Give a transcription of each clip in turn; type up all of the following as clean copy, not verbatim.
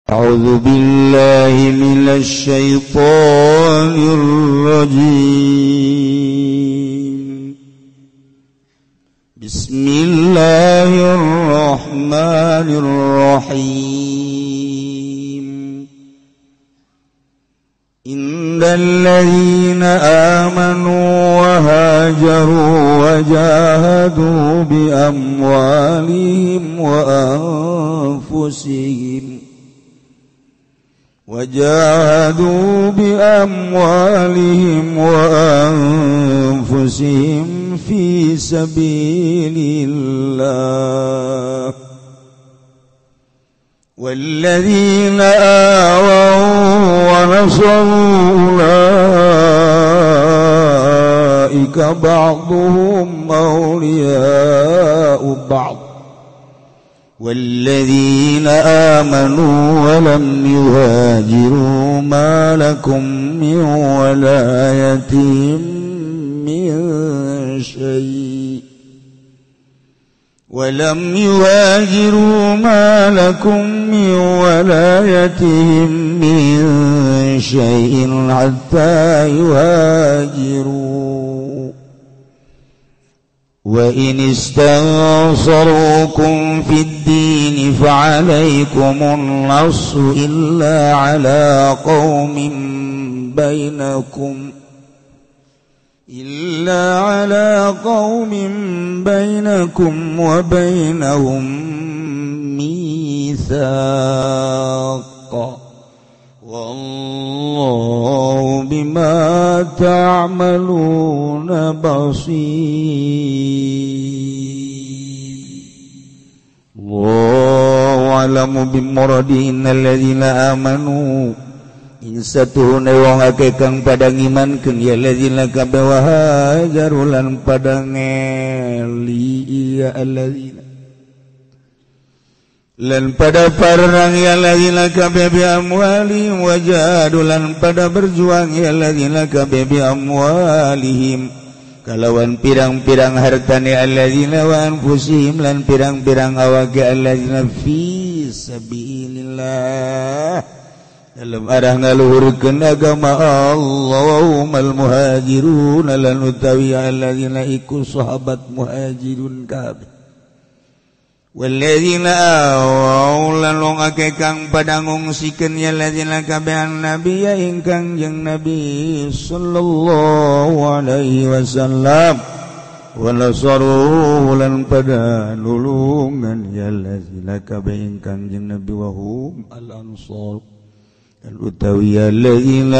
أعوذ بالله من الشيطان الرجيم. بسم الله الرحمن الرحيم. إن الذين آمنوا وهاجروا وجاهدوا بأموالهم وأنفسهم وجاهدوا بأموالهم وأنفسهم في سبيل الله والذين آووا ونصروا أولئك بعضهم أولياء بعض والذين آمنوا ولم يهاجروا ما لكم من ولايتهم من شيء ولم يهاجروا ما لكم من ولايتهم من شيء حتى يهاجروا وإن استنصروكم في الدين فعليكم النصر إلا على قوم بينكم وبينهم ميثاق والله بما تعملون بصير. الله أعلم بمرادهم إن الذين آمنوا ing satuhune wong akeh kang padha ngimankeun ya alladzina kabeh wa hajaru lan padha ngeli ya alladzina lan pada parang ya alladzina kabeh bi amwalihim wa jahadu lan pada berjuang ya alladzina kabeh bi amwalihim kalawan pirang-pirang hartane alladzina wa anfusihim lan pirang-pirang awake alladzina fi sabilillah dalam arah ngaluhurkeun agama Allahummal muhajirun lan utawi alladzina iku sahabat muhajirun kabeh walladzina awaw lan wong akeh kang padha ngungsikeun ya alladzina kabeh nabi ya ingkang jeung nabi sallallahu alaihi wasallam wa nasaru lan padha nulungan ya alladzina kabeh ingkang jeung nabi wa hum al ansar al utawi alladzina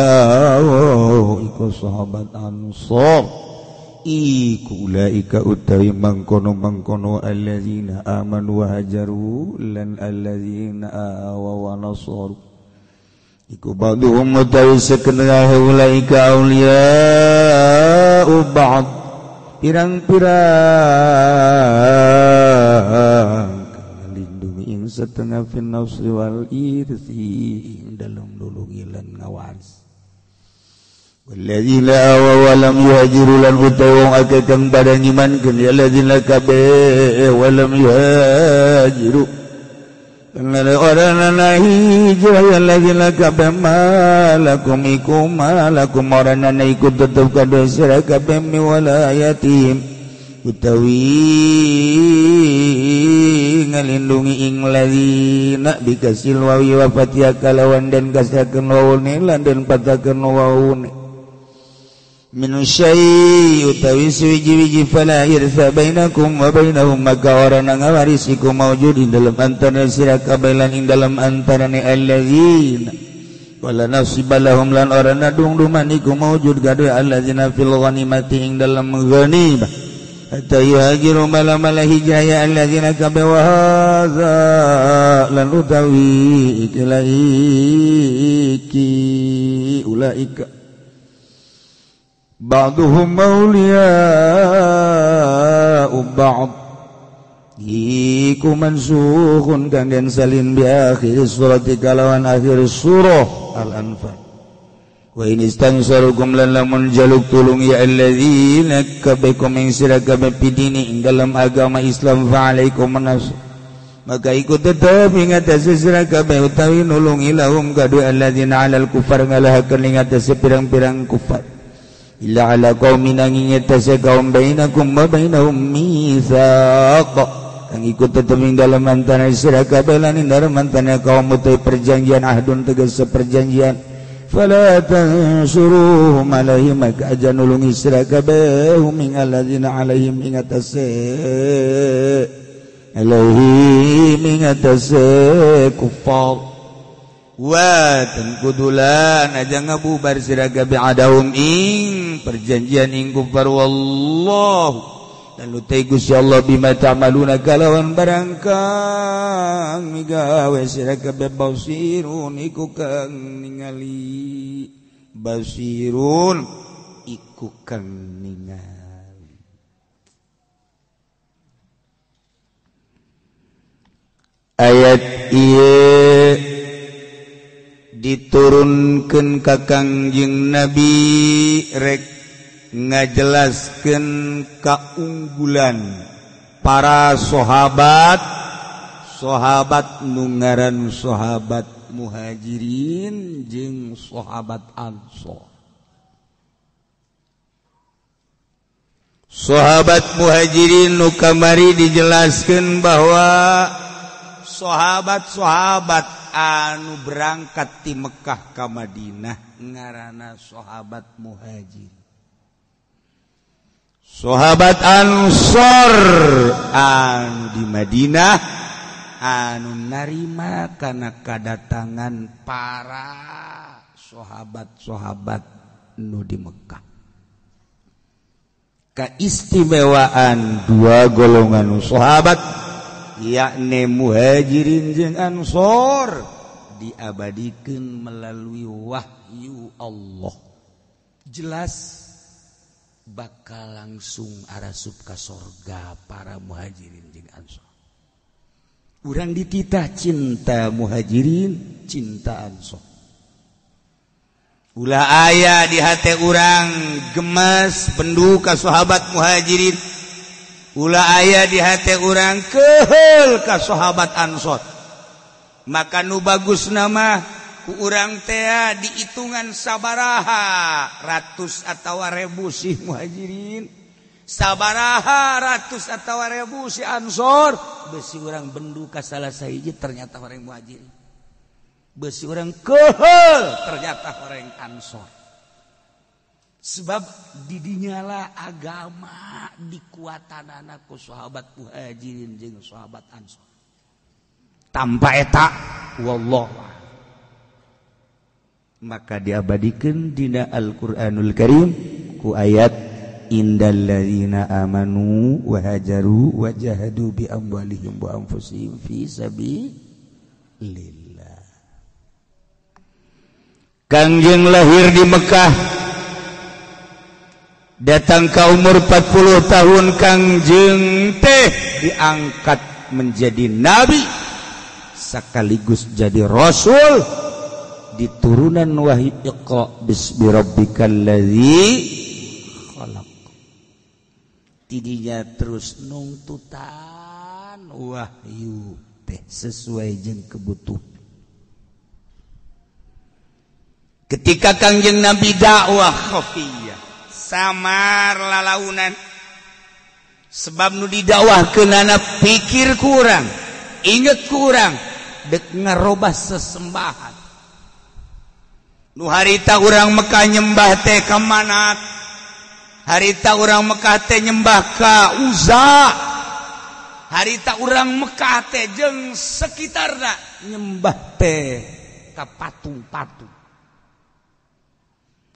awaw iku sahabat ansar iku ulaika utawi mangkono-mangkono alladzina amanu wa hajaru lan alladzina awaw wa nasaru iku ba'dhum utawi sakenahe ulaika auliya ba'd pirang-pirang lindungi ing setengah fin nafsi wal irsi ing dalem nulungi lan ngawaris walladzina awaw wa lam yuhajiru lan utawi wong akeh kang padha ngimankeun ya alladzina kabeh wa lam yuhajiru lan ora hijrah ya alladzina kabeh malakum iku malakum ora ana iku tetep kadhe sira kabeh mi walayatihim utawi ngalindungi ing ladzina bikasil wawi wa fatiha kalawan den kasakeun wawune lan den patakeun wawune min syai utawi suwiji-wiji fala irsa bainakum wa bainahum maka ora ngawarisi ku maujud ing dalem antara sira kabeh lan ing dalem antarane alladzina wala nasiba lahum lan ora nadung-duman iku maujud gaduh alladzina fil ghanimati ing dalem ghanimah hatta yuhajiru mala-mala hijrah ya alladzina kabeh wa hadza lan utawi iki ulaika ba'duhum awliya'u ba'd iku mansukhun kang den salin bi akhir surati kalawan akhir surah Al-Anfal wa in istansarukum lan lamun jaluk tulung ya alladzina kabekum ing sira kabeh pidini ing dalam agama Islam fa alaikum nas Maka ikut tetep ing atase sira kabeh utawi nulungi lahum kadu alladzina 'alal kufar ngalahakeun ing atase pirang-pirang kufar. Illa 'ala qaumin angin atase kaum bainakum wa bainahum mitsaq. Kang ikut tetep ing dalem antara sira kabeh lan ing dalem antara kaum utawi perjanjian ahdun tegese perjanjian. Fala tansuruhum alaihim maka aja nulungi sira kabeh hum ing alladzina 'alaihim ing atase alaihim ing atase kufar wa tankudulan aja ngabubar sira kabeh adahum ing perjanjian ing kufar wallahu dan lutai Gusti Allah bima ta'maluna kalawan barang kang migawe sira kabeh basirun iku kang ningali basirun iku kang ningali. Ayat ieu diturunkeun ka Kangjeng Nabi rek ngajelaskeun kaunggulan para sahabat sahabat nu ngaran sahabat muhajirin jeung sahabat ansor. Sahabat muhajirin nu kamari dijelaskeun bahwa sahabat-sahabat anu berangkat ti Mekah ka Madinah ngaranna sahabat muhajir. Sahabat Ansor anu di Madinah anu narima kana kadatangan para sahabat-sahabat nu di Mekah. Keistimewaan dua golongan sahabat yakni muhajirin jeung ansor diabadikeun melalui wahyu Allah. Jelas bakal langsung arasup ka sorga para muhajirin jeung ansor. Urang dititah cinta muhajirin, cinta ansor. Ulah aya di hate urang gemes bendu ka sahabat muhajirin. Ulah aya di hate urang keheul ka sahabat ansor. Maka nu bagus nama ku urang tea dihitungan sabaraha ratus atawa ribu si muhajirin, sabaraha ratus atawa ribu si ansor. Besi urang bendu ka salah sahiji ternyata orang muhajirin, besi urang keheul ternyata orang ansor. Sebab didinyala agama dikuatanana ku sahabat muhajirin jeung sahabat ansor. Tanpa eta wallah maka diabadikeun dina Al-Qur'anul Karim ku ayat indal ladzina amanu wa hajaru wa jahadu bi amwalihim wa anfusihim fi sabilillah. Kangjeng lahir di Mekah, datang ke umur 40 tahun Kangjeng teh diangkat menjadi nabi sekaligus jadi rasul diturunan wahyu Iqra bismi rabbikal ladzi khalaq. Tidinya terus nungtutan wahyu teh sesuai jeung kebutuhan. Ketika Kangjeng Nabi dakwah khafiyah samar lalaunan, sebab nu didakwahkeunana pikir kurang, inget kurang, dek ngarobah sesembahan. Nu harita urang Mekah nyembah teh ka Manat, harita urang Mekah teh nyembah ka Uza, harita urang Mekah teh jeung sekitarna nyembah teh ka patung-patung.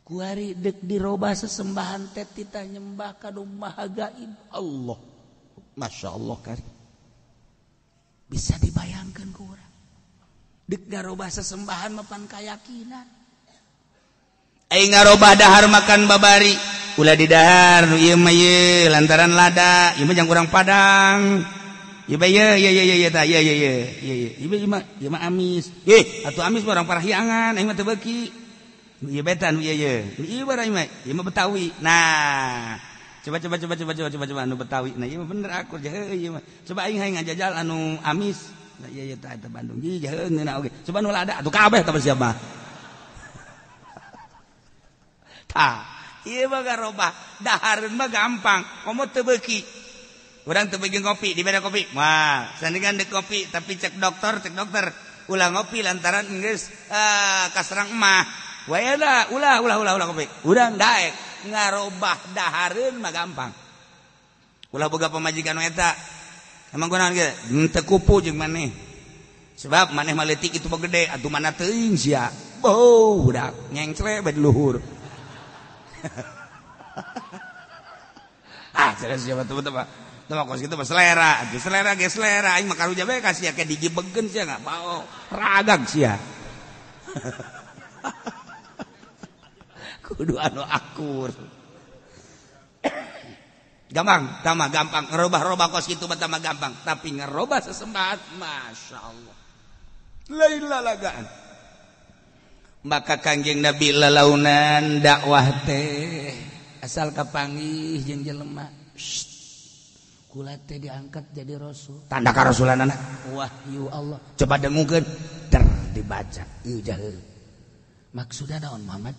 Kuari dek dirobah sesembahan teh tita nyembah ka nu maha gaib Allah. Masya Allah kari. Bisa dibayangkan ku urang. Dek ngarobah sesembahan mapan kayakinan. Ai ngarobah dahar makan babari, ulah di dahar nu ieu mah ieu lantaran lada, ieu mah jang urang Padang. Ieu mah ieu ieu ieu ieu tah ieu ieu ieu ieu ieu mah ieu mah amis. Ih, atuh amis mah urang Parahyangan, aing mah teu beuki. Ieu betan ieu ieu. Ieu barang mah, ieu mah Betawi. Nah, coba coba coba coba coba coba coba anu Betawi. Nah, ieu mah bener akur heuh ieu mah. Coba aing hayang ngajajal anu amis. Nah iya iya tah Bandung. Ih jauh ngeunah oge. Coba nu lada atuh kabeh tah siapa mah. Tah, ieu mah garobah. Dahareun mah gampang, komo teu beuki. Urang teu beuki ngopi, dibere kopi. Wah, sandingan deuk kopi, tapi cek dokter ulah ngopi lantaran geus kaserang emah. Wae ulah ulah ulah ulah kopi. Urang daek ngarobah dahareun mah gampang. Ulah boga pamajikan eta. Emang kunaon ge? Teu kupu jeung maneh. Sebab maneh mah leutik itu mah gede, atuh mana teuing sia. Beuh, budak nyengcle bae di luhur. Ah, serius siapa tuh tuh mah kos kitu mah selera, atuh selera ge selera aing mah karunya bae ka sia ke digibegkeun sia enggak mau. Ragag sia. Kudu anu akur. Gampang, tambah gampang ngerubah-robah kos kitu mah tambah gampang, tapi ngerubah sesembahan Masya Allah. Lain lalagaan. Maka Kangjeng Nabi lalaunan dakwah teh asal kapanggih jeung jelema. Kula teh diangkat jadi rasul. Tanda karasulanana wahyu Allah. Coba dengukeun ter dibaca. Ieu jahil. Maksudna naon Muhammad?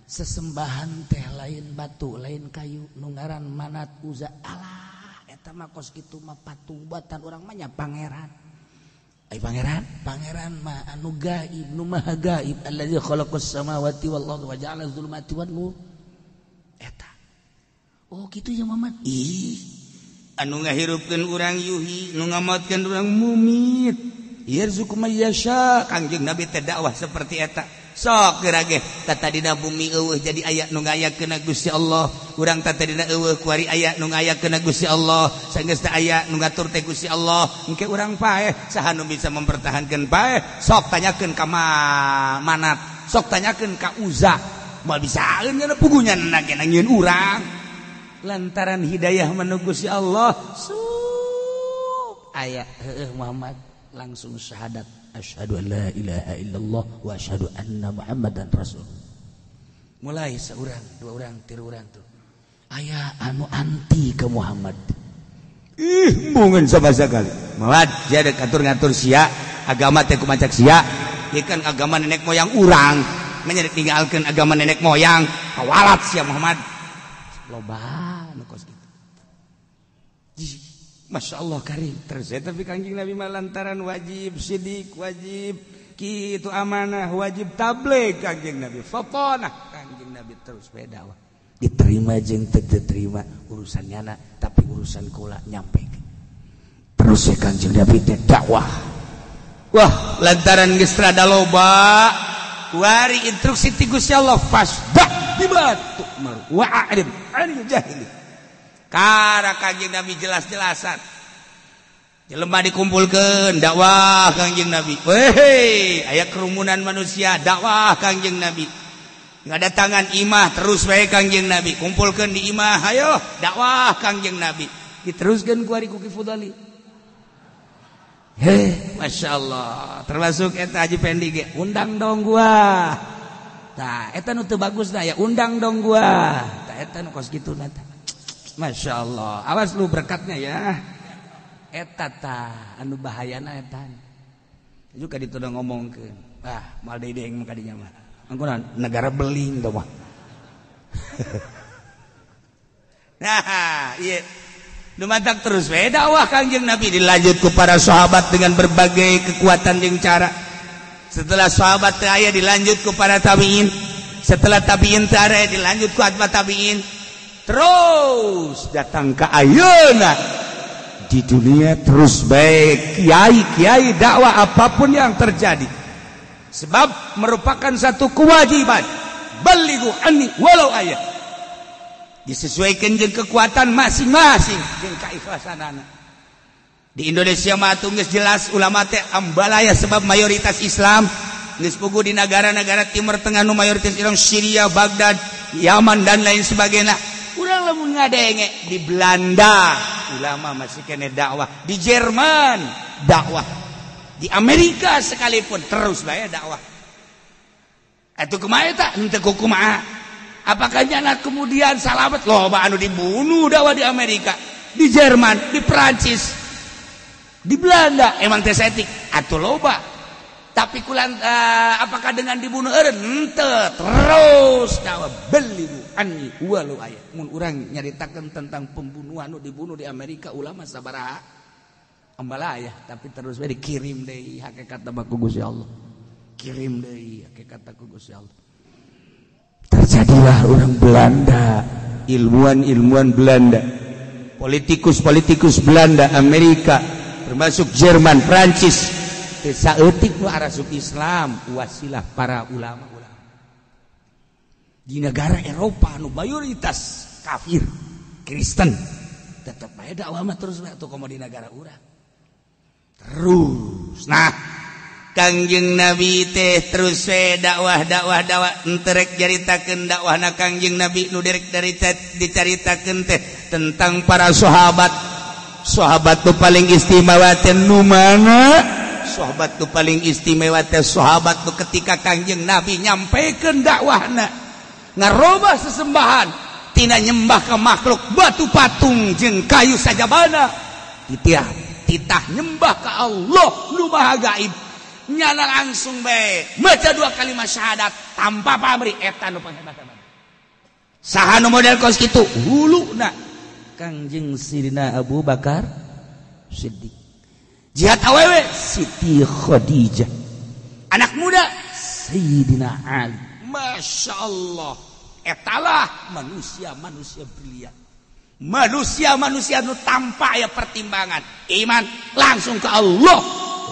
Sesembahan teh lain batu, lain kayu, nu ngaran Manat Uza. Alah, eta mah kos kitu mah patung buatan urang mah nya pangeran. Ai pangeran? Pangeran mah anu gaib, nu maha gaib, allazi khalaqas samawati wal arda wa ja'ala dzulumati wan nur. Eta. Oh, kitu ya Muhammad. Ih, anu ngahirupkeun urang yuhi, nu ngamaotkeun urang mumit. Yarzuqu may yasha. Kangjeng Nabi teh dakwah seperti eta. Sok geura ge tatadina bumi eueuh jadi aya nu ngayakeun Gusti Allah. Urang tatadina eueuh kuari aya nu ngayakeun Gusti Allah. Sanggeus teh aya nu ngatur teh Gusti Allah. Engke urang paeh saha nu bisa mempertahankeun paeh? Sok tanyakeun ka Manat, sok tanyakeun ka Uza. Moal bisaeun nya pugunya nage nangieun urang. Lantaran hidayah manu Gusti Allah, sup aya heueuh Muhammad langsung syahadat. Asyhadu an la ilaha illallah wa asyhadu anna Muhammadan rasul. Mulai seorang, dua orang, tiga orang tuh. Aya anu anti ke Muhammad. Ih, embungeun sama sekali. Muhammad jadi ngatur-ngatur sia, agama teh kumacak sia. Ieu kan agama nenek moyang urang. Menya ditinggalkeun agama nenek moyang, kawalat sia Muhammad. Loba nu kos kitu. Masya Allah karim. Terus ya, tapi Kangjeng Nabi mah lantaran wajib sidik, wajib kitu amanah, wajib tabligh Kangjeng Nabi. Fatonah Kangjeng Nabi terus bae dakwah. Diterima jeung teu diterima urusan nyana, tapi urusan kula nyampe. Terus ya Kangjeng Nabi teh dakwah. Wah, lantaran geus rada loba, kuari instruksi ti Gusti Allah fasda bima tu'mar wa a'rid 'anil jahili. Kara Kangjeng Nabi jelas-jelasan. Jelema dikumpulkeun dakwah Kangjeng Nabi. Weh, aya kerumunan manusia dakwah Kangjeng Nabi. Ngadatangan imah terus wae Kangjeng Nabi. Kumpulkeun di imah, ayo dakwah Kangjeng Nabi. Diteruskeun ku ari ku Ki Fudali. Heh, Masya Allah. Termasuk eta Haji Pendi ge, undang dong gua. Tah, eta nu teu bagus dah ya, undang dong gua. Tah eta nu kos kitu na tah. Masya Allah, awas lu berkatnya ya. Eta tah, anu bahayana eta. Juga ditodong ngomongkeun. Ah, mal deui deung mah kadinya mah. Angkunan negara beling tah mah. Nah, ieu nu mantak terus we dakwah Kangjeng Nabi dilanjut ku para sahabat dengan berbagai kekuatan jeung cara. Setelah sahabat teu aya dilanjut ku para tabiin. Setelah tabiin teu aya dilanjut ku atba tabiin. Terus datang ke ayeuna di dunia terus baik kiai-kiai dakwah apapun yang terjadi, sebab merupakan satu kewajiban. Balighu anni walau ayat, disesuaikan jeung kekuatan masing-masing jeung keikhlasanana. Di Indonesia mah atuh geus jelas ulama teh ambalaya sebab mayoritas Islam geus puguh di negara-negara Timur Tengah nu mayoritas Islam, Syria, Baghdad, Yaman dan lain sebagainya. Urang lamun ngadenge di Belanda ulama masih kene dakwah, di Jerman dakwah, di Amerika sekalipun terus bae dakwah. Atuh kumaha eta henteu kumaha? Apakah nyana kemudian salamet loba anu dibunuh dakwah di Amerika, di Jerman, di Perancis, Di Belanda emang teh saeutik atuh loba. Tapi kulan apakah dengan dibunuh eureun? Henteu, terus dakwah beliu anni walau aya. Mun urang nyaritakeun tentang pembunuhan nu dibunuh di Amerika ulama sabaraha ambalaya, tapi terus we dikirim deui hakikat ku Gusti Allah. Kirim deui hakikat ku Gusti Allah. Terjadilah orang Belanda, ilmuwan-ilmuwan Belanda, politikus-politikus Belanda, Amerika, termasuk Jerman, Prancis, teu saeutik nu arasup Islam wasilah para ulama-ulama. Di negara Eropa nu mayoritas kafir, Kristen, tetep bae dakwah mah terus bae atuh komo di negara urang. Terus. Nah, Kangjeng Nabi teh terus we dakwah dakwah dakwah enterek caritakeun dakwahna Kangjeng Nabi nu direk dari dicaritakeun teh tentang para sahabat. Sahabat nu paling istimewa teh nu mana? Sahabat nu paling istimewa teh sahabat nu ketika Kangjeng Nabi nyampekeun dakwahna ngarobah sesembahan tina nyembah ka makhluk batu patung jeung kayu sajabana titah nyembah ka Allah nu Maha Gaib. Nyana langsung bae maca dua kalimat syahadat tanpa pamrih eta nu panghebat-hebat. Saha nu model kos kitu? Huluna Kangjeng Sidina Abu Bakar Siddiq. Jihad awewe Siti Khadijah. Anak muda Sayyidina Ali. Masya Allah, etalah manusia-manusia brilian. Manusia-manusia nu tanpa aya pertimbangan, iman langsung ke Allah,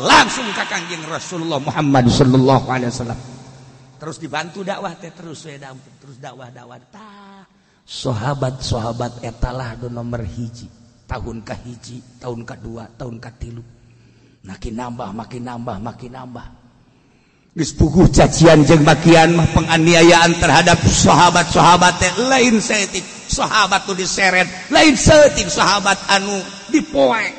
langsung ke Kangjeng Rasulullah Muhammad sallallahu alaihi wasallam. Terus dibantu dakwah teh terus we terus dakwah-dakwah tah. Sahabat-sahabat etalah nu nomor hiji, tahun kahiji, tahun kadua, tahun katilu. Makin nambah, makin nambah, makin nambah. Geus puguh cacian jeung makian mah penganiayaan terhadap sahabat-sahabat teh lain saeutik sahabat nu diseret, lain saeutik sahabat anu dipoek,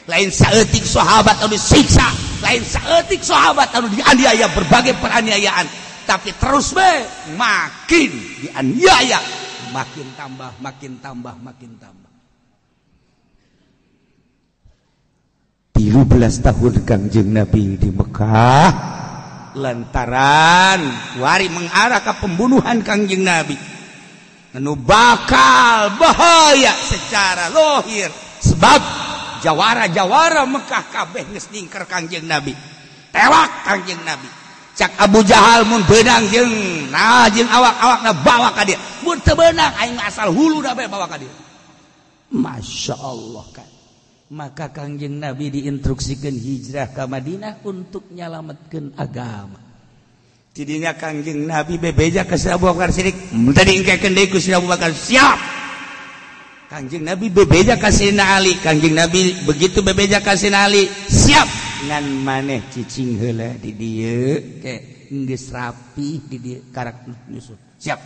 lain saeutik sahabat anu disiksa, lain saeutik sahabat anu dianiaya berbagai peraniayaan, tapi terus be makin dianiaya, makin tambah, makin tambah, makin tambah. 13 tahun Kangjeng Nabi di Mekah lantaran wari mengarah ke pembunuhan Kangjeng Nabi anu bakal bahaya secara lohir sebab jawara-jawara Mekah kabeh geus ningker Kangjeng Nabi, tewak Kangjeng Nabi. Cak Abu Jahal mun beunang jeung nah jeung awak-awakna bawa ka dieu, mun teu beunang aing asal hulu da bae bawa ka dieu. Masya Allah kan. Maka Kangjeng Nabi diinstruksikan hijrah ke Madinah untuk nyalametkeun agama. Tidinya Kangjeng Nabi bebeja ka Abu Bakar Siddiq, tadi engkekeun deui ku Abu Bakar siap. Kangjeng Nabi bebeja ka Sayyidina Ali, Kangjeng Nabi begitu bebeja ka Sayyidina Ali, siap. Ngan maneh cicing heula di dieu ke geus rapi di dieu karak nyusul. Siap.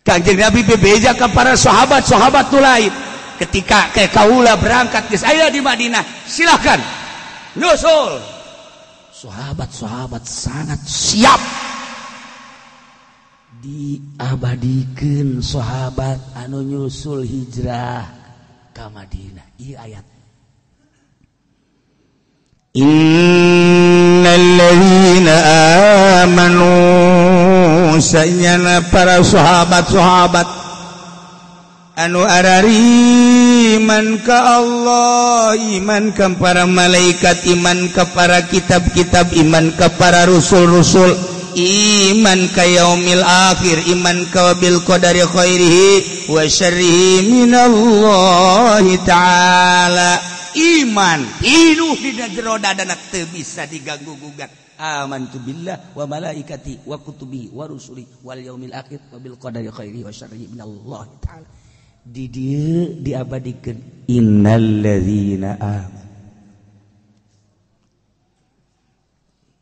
Kangjeng Nabi bebeja ka para sahabat-sahabat nu lain. Ketika ke kaula berangkat geus aya di Madinah, silakan nyusul. Sahabat-sahabat sangat siap diabadikeun sahabat anu nyusul hijrah ka Madinah. Ieu ayat Innalladzina amanu sanyana para sahabat-sahabat anu arari iman ka Allah, iman ka para malaikat, iman ka para kitab-kitab, iman ka para rusul-rusul, iman ka yaumil akhir, iman ka bil qadari khairihi wa syarrihi minallahi ta'ala. Iman inuh dina jero dadana teu bisa diganggu gugat. Amantu billah wa malaikati wa kutubihi wa rusuli wal yaumil akhir wa bil qadari khairihi wa syarrihi minallahi ta'ala. Di dieu diabadikeun innalladzina amanu.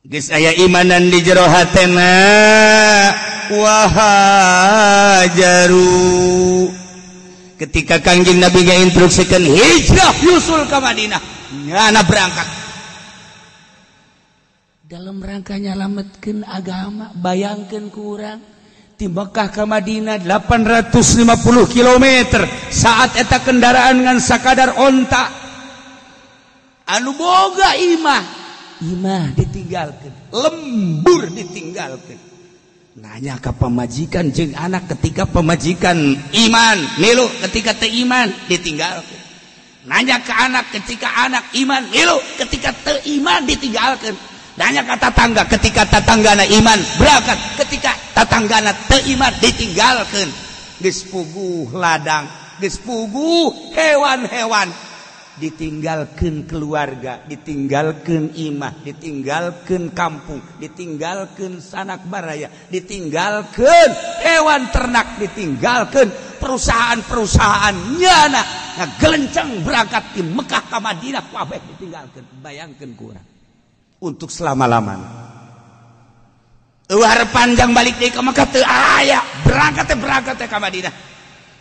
Geus aya imanan di jero hatena wa hajaru. Ketika Kangjeng Nabi ngainstruksikeun hijrah nyusul ka Madinah, nyana berangkat dalam rangka nyalametkeun agama. Bayangkeun ku urang di Mekah ke Madinah 850 km saat eta kendaraan ngan sakadar onta. Anu boga imah, imah ditinggalkeun, lembur ditinggalkeun. Nanya ke pamajikan jeung anak ketika pamajikan iman milu, ketika teu iman ditinggalkeun. Nanya ke anak ketika anak iman milu, ketika teu iman ditinggalkeun. Nanya ke tatangga ketika tatanggana iman berangkat, ketika tatanggana teu iman ditinggalkeun. Geus puguh ladang, geus puguh hewan-hewan, ditinggalkan keluarga, ditinggalkan imah, ditinggalkan kampung, ditinggalkan sanak baraya, ditinggalkan hewan ternak, ditinggalkan perusahaan-perusahaan nyana ngagelenceng berangkat di Mekah ke Madinah kabeh ditinggalkan. Bayangkan kurang untuk selama-lamanya. Eueuh harapan jang balik deui ka Mekah teu aya, berangkat teh ka Madinah.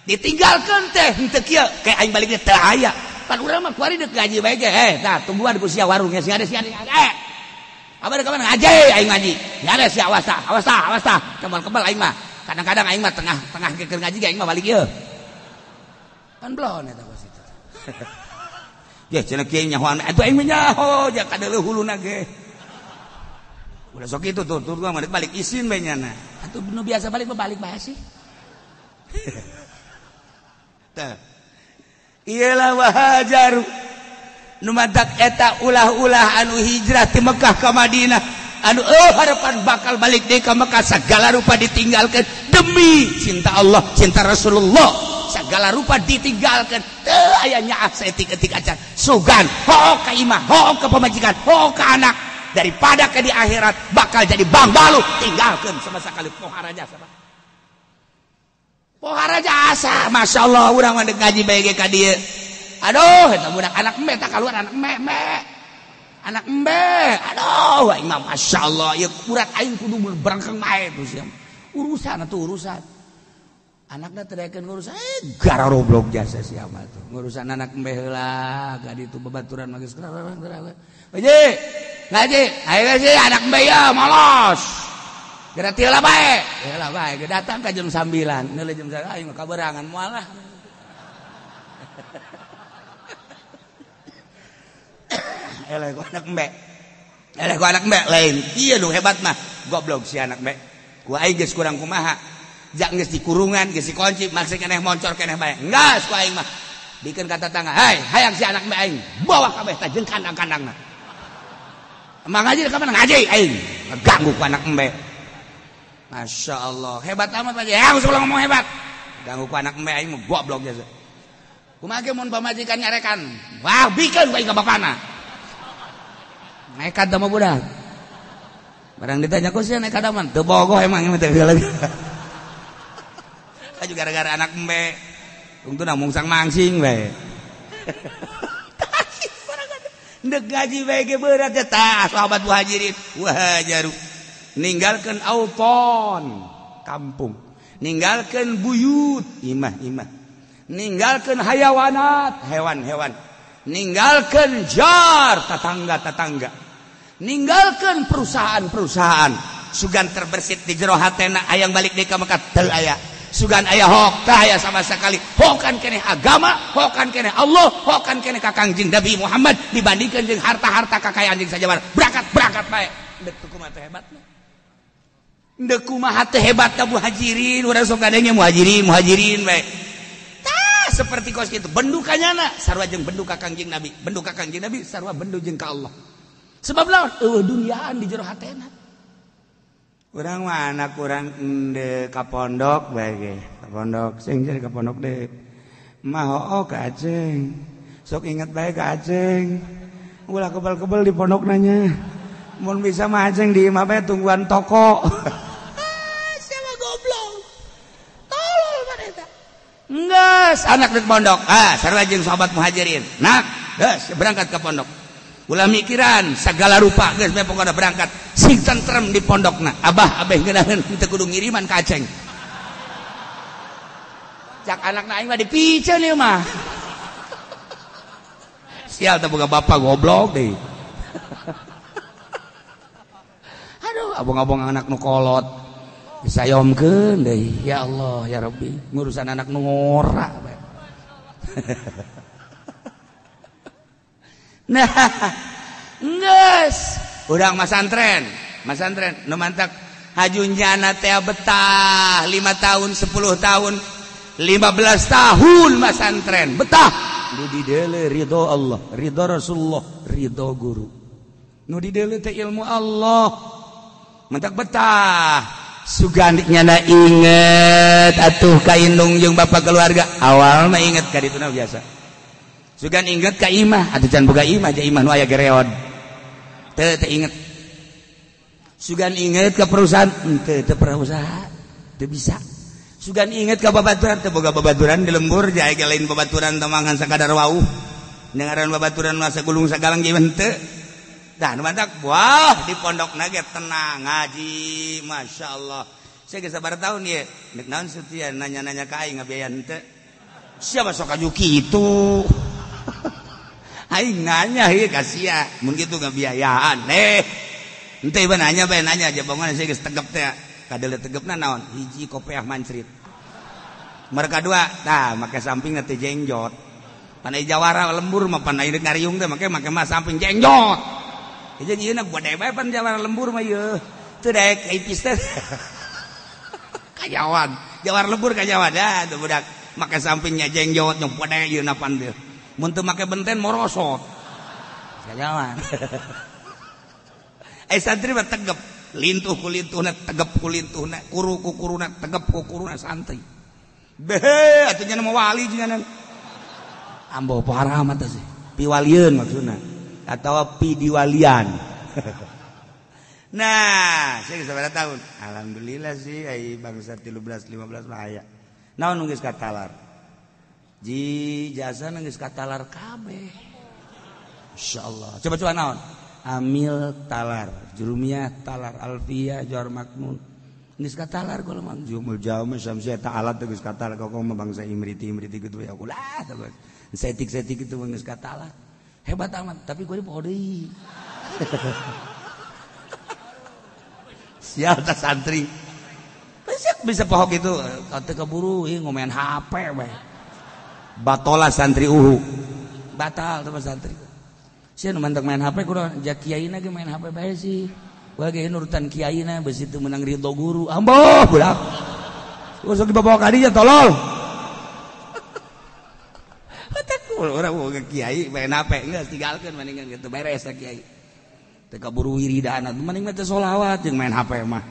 Ditinggalkan teh henteu kieu, kayak aing balik teh teu aya. Pan urang mah kuari deuk ngaji bae ge. Tah tungguan ku sia warungnya sia ada sia ada. Abah deuk kapan ngaji aing ngaji. Ya ada sia awas tah, awas tah, awas tah. Kebal-kebal aing mah. Kadang-kadang aing mah tengah-tengah keur ngaji ge aing mah balik ieu. Pan belon eta kos itu. Ya cenah kieu nyahoan atuh aing mah nyaho ja kadeuleuh huluna ge. Udah sok itu tuh gua mah balik isin bae nyana. Atuh nu biasa balik mah balik bae sih. Tah. Iyalah wahajaru nu matak eta ulah-ulah anu hijrah ti Mekah ka Madinah anu harapan bakal balik deui ka Mekah segala rupa ditinggalkeun demi cinta Allah, cinta Rasulullah, segala rupa ditinggalkeun. Teu aya nyaah saeutik-eutik acan sugan hook ka imah, hook ka pamajikan, hook ka anak, daripada ke di akhirat bakal jadi bangbalu tinggalkeun sama sakali poharaja sama poharaja asa. Masya Allah urang mah deuk ngaji bae ge ka dieu. Aduh eta budak anak embe tak keluar anak embe embe. Anak embe. Aduh aing mah Masya Allah ieu kurat aing kudu berangkeng bae tuh sia. Urusan atuh urusan. Anakna teu daekeun ngurusan gara roblok jasa sia mah tuh. Ngurusan anak embe heula ka ditu babaturan mah geus. Ngaji. Ngaji. Ayo ngaji anak embe ya molos. Geura ti heula bae. Heula bae ge datang ka jam 9. Neuleuh jam 9 aing mah kaberangan moal lah. Eleh ku anak embe. Eleh ku anak embe lain. Ieu nu hebat mah goblok si anak embe. Ku aing geus kurang kumaha. Jak geus dikurungan, geus dikunci, maksud keneh moncor keneh bae. Enggas ku aing mah. Bikeun ka tetangga, "Hai, hayang si anak embe aing. Bawa kabeh tah jeung kandang-kandangna." Emang ngaji ka mana ngaji aing. Ganggu ku anak embe. Masya Allah, hebat amat aja. Ya, usah ngomong hebat. Ganggu ku anak embe aing mah goblok jasa. Kumaha ge mun pamajikan nyarekan? Wah, bikeun ku aing ka bapana. Nekat mah budak. Barang ditanya ku sia nekat amat, teu bogoh emang teh lagi. Aju gara-gara anak embe. Tungtuna mungsang mangsing bae. Ndek gaji bae ge berat ya tah sahabat muhajirin. Wahajaru. Ninggalkan auton kampung, ninggalkan buyut imah-imah, ninggalkan hayawanat hewan-hewan, ninggalkan jar tetangga-tetangga, ninggalkan perusahaan-perusahaan. Sugan terbersit di jero hatena hayang balik deui ka Mekah teu aya. Sugan aya hok teu aya sama sekali. Hokan keneh agama, hokan keneh Allah, hokan keneh ka Kangjeng Nabi Muhammad dibandingkeun jeung harta-harta kakayaan jeung sajabar. Berangkat-berangkat bae. Deuk teu kumaha teh hebatna. Deuk kumaha teh hebatna muhajirin, urang sok kadenge muhajirin, muhajirin bae. Tah seperti kos kitu bendu ka nyana sarua jeung bendu ka Kangjeng Nabi, bendu ka Kangjeng Nabi sarua bendu jeung ka Allah. Sebab lawan eueuh duniaan di jero hatena. Urang mah anak urang endeu ka pondok bae ge, ka pondok sing jadi ka pondok deui. Mah hooh ka Aceng. Sok inget bae ka Aceng. Ulah kebel-kebel di pondok nanya. Mun bisa mah Aceng di imah bae tungguan toko. Siapa goblok? Tolol mana eta. Enggeus anak di pondok. Ah, sarua jeung sahabat muhajirin. Nah, geus berangkat ke pondok. Ulah mikiran segala rupa geus bae pokona berangkat. Sing tentrem di pondokna. Abah abeh ngeunaheun teu kudu ngiriman ka Aceng. Cak anakna aing mah dipiceun ieu mah. Sial teh boga bapak goblok deui. Aduh, abong-abong anak nu kolot. Disayomkeun deui. Ya Allah, ya Rabbi, ngurusan anak nu ngora bae. Nah, geus urang masantren, masantren nu mantak hajunyana teh betah 5 tahun, 10 tahun, 15 tahun masantren betah. Nu dideule ridho Allah, ridho Rasulullah, ridho guru. Nu dideule teh ilmu Allah. Mantak betah. Sugan nyana inget atuh ka indung jeung bapak keluarga. Awal mah inget ka dituna biasa. Sugan inget ka imah, atuh can boga imah, ja imah nu aya gereod. Teu teu inget. Sugan inget ka perusahaan, teu teu pernah usaha, teu bisa. Sugan inget ka babaturan, teu boga babaturan di lembur, ja aya lain babaturan temangan sakadar wauh. Dengaran babaturan mah sagulung sagalang ge henteu. Dah nu mantak, wah di pondokna ge tenang ngaji, masyaallah. Saya geus sabaraha tahun ieu, nek naon setia nanya-nanya ka aing ngabiayaan henteu. Siapa sok aju kitu? Aing nanya ieu ka sia, mun kitu ngabiayaan. Henteu ieu nanya bae nanya aja bangun saya geus tegep teh. Kadeule tegepna naon? Hiji kopeah mancrit. Mereka dua, tah make samping teh jengjot. Panai jawara lembur mah panai ngariung teh make make mah samping jengjot. Jadi ieu na gede bae pan jawara lembur mah ieu. Teu daek ipis teh. Kajawan, jawara lembur kajawan dah tuh budak. Make sampingnya jengjot nyong gede ieu na pan teh. Mun teu make benten morosot. Kajawan. Santri mah tegep, lintuh ku lintuhna, tegep ku lintuhna, kuru ku kuruna, tegep ku kuruna santri. Behe, atuh nya mah wali jeung ambo parah mah teh sih. Piwalieun maksudna atawa pidiwalian. Nah, saya geus sabaraha tahun. Alhamdulillah sih ai bangsa 13 15 mah aya. Naon nu geus katalar? Ji jasa nu geus katalar kabeh. Insyaallah. Coba-coba naon? Amil talar, Jurumiyah talar, Alfiyah, Johar Makmun. Geus katalar kalau mah jumul jauh samsia ta'ala teh geus katalar kok mah bangsa imriti-imriti kitu ya ulah teh. Setik-setik kitu geus katalar. Hebat amat, tapi gue poho deui. Sial tah santri. Bisa poho kitu, teu keburu ieu ngomean HP we. Batola santri uhu. Batal teh santri. Sia nu mantak main HP kudu ja kiaina ge main HP bae sih. Bae nurutan kiaina beusi teu meunang ridho guru. Amboh budak. Sok dibawa ka dinya tolol. Orang boga kiai main HP geus tinggalkeun mendingan kitu beres kiai. Teu kaburu wiridana mending mah teh sholawat jeung main HP mah.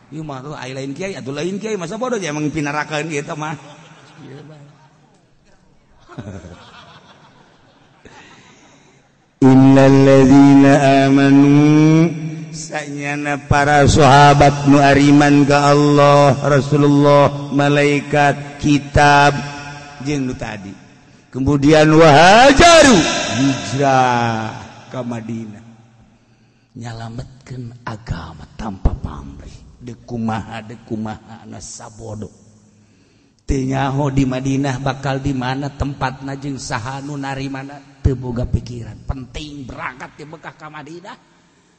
Ieu mah tuh ai lain kiai atuh lain kiai masa bodoh jeung emang pinarakeun kitu mah. Innalladzina amanu sanyana para sahabat nu ariman ka Allah, Rasulullah, malaikat, kitab jeung nu tadi. Kemudian wahajaru hijrah ke Madinah. Nyalametkeun agama tanpa pamrih. Deuk kumaha na sabodo. Teu nyaho di Madinah bakal di mana tempatna jeung saha nu narimana teu boga pikiran. Penting berangkat di Mekah ka Madinah.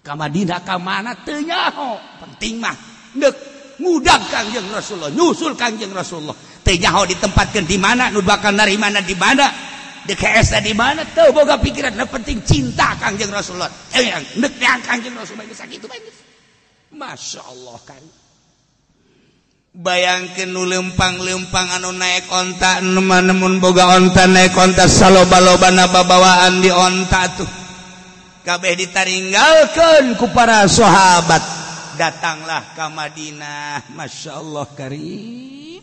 Ka Madinah ka mana teu nyaho. Penting mah deuk ngudang Kangjeng Rasulullah, nyusul Kangjeng Rasulullah. Teu nyaho ditempatkeun di mana, nu bakal narimana di mana, deuk heesna di mana teu boga pikiran. Nu penting cinta Kangjeng Rasulullah. Deuk neang Kangjeng Rasulullah geus sakitu bae. Masya Allah kan. Bayangkeun nu leumpang-leumpang anu naek onta, nemun boga onta naek onta saloba-lobana babawaan di onta tuh. Kabeh ditaringgalkeun ku para sahabat. Datanglah ka Madinah, Masya Allah karim.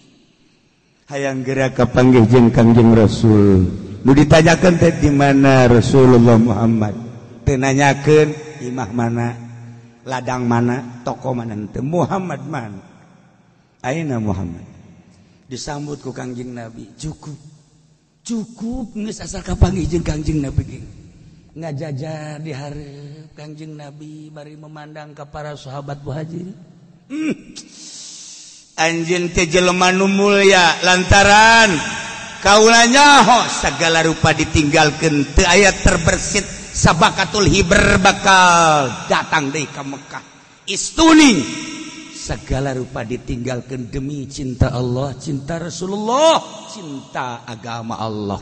Hayang geura kapanggih jeung Kangjeng Rasul. Nu ditanyakeun teh di mana Rasulullah Muhammad. Teu nanyakeun imah mana, ladang mana, toko mana teu, Muhammad mana. Aina Muhammad. Disambut ku Kangjeng Nabi. Cukup. Cukup geus asal kapanggih jeung Kangjeng Nabi ge. Ngajajar di hareup Kangjeng Nabi bari memandang ka para sahabat muhajirin. Anjeun teh jelema nu mulya lantaran kaula nyaho sagala rupa ditinggalkeun teu aya terbersit sabakatul hiber bakal datang deui ka Mekah. Istuning segala rupa ditinggalkan demi cinta Allah, cinta Rasulullah, cinta agama Allah.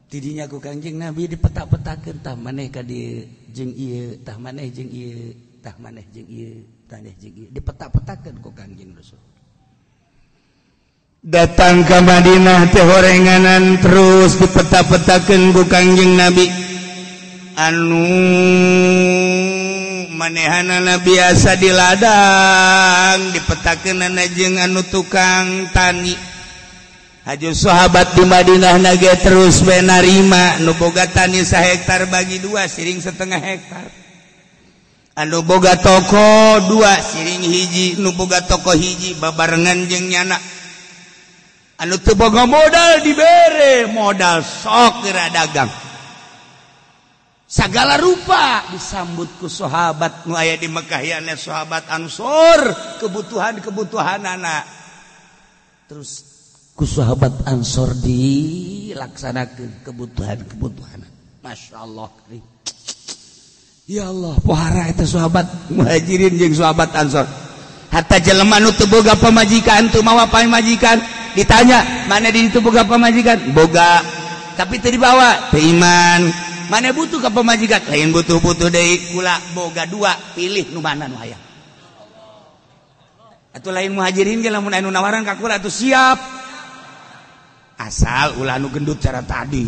Tidinya ku Kangjeng Nabi dipetak-petakeun tah maneh ka dieu jeung ieu, tah maneh jeung ieu, tah maneh jeung ieu, tah maneh jeung ieu, dipetak-petakeun ku Kangjeng Rasul. Datang ke Madinah teh horenganan terus dipeta-petakeun ku Kangjeng Nabi. Anu manehanana biasa di ladang dipetakeunana jeung anu tukang tani. Haju sahabat di Madinah nage terus we narima nu boga tani sahektar bagi dua siring setengah hektar. Anu boga toko dua siring hiji, nu boga toko hiji babarengan jeung nyana. Anu teu boga modal dibere modal sok geura dagang. Sagala rupa disambut ku sahabat nu aya di Mekah ya sahabat Ansor kebutuhan-kebutuhanana. Terus ku sahabat Ansor dilaksanakeun kebutuhan-kebutuhan. Masya Allah. Ya Allah, pohara eta sahabat Muhajirin jeung sahabat Ansor. Hatta jelema nu teu boga pamajikan teu mawa pamajikan ditanya, "Mana di ditu boga pamajikan?" Boga. Tapi teu dibawa, teu iman. Mana butuh ka pamajikan? Lain butuh-butuh deui, kula boga dua, pilih nu mana nu hayang. Atuh lain Muhajirin ge lamun anu nawaran ka kula atuh siap. Asal ulah nu gendut cara tadi.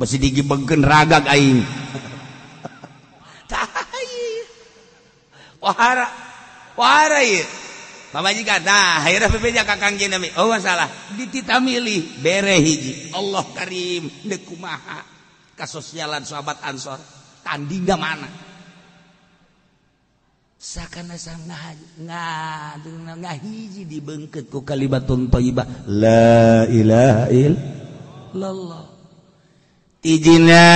Besi digibengkeun ragag aing. Wahara. Wahara ieu. Pamajikan. Nah, akhirna bebeja ka Kangjeng Nabi. Oh, masalah. Ditita milih bere hiji. Allah karim deuk kumaha kasosialan sahabat Ansor. Tandingna mana? Sakana sang ngahiji dibengket ku kalimatun thayyibah la ilaha illallah. Tijina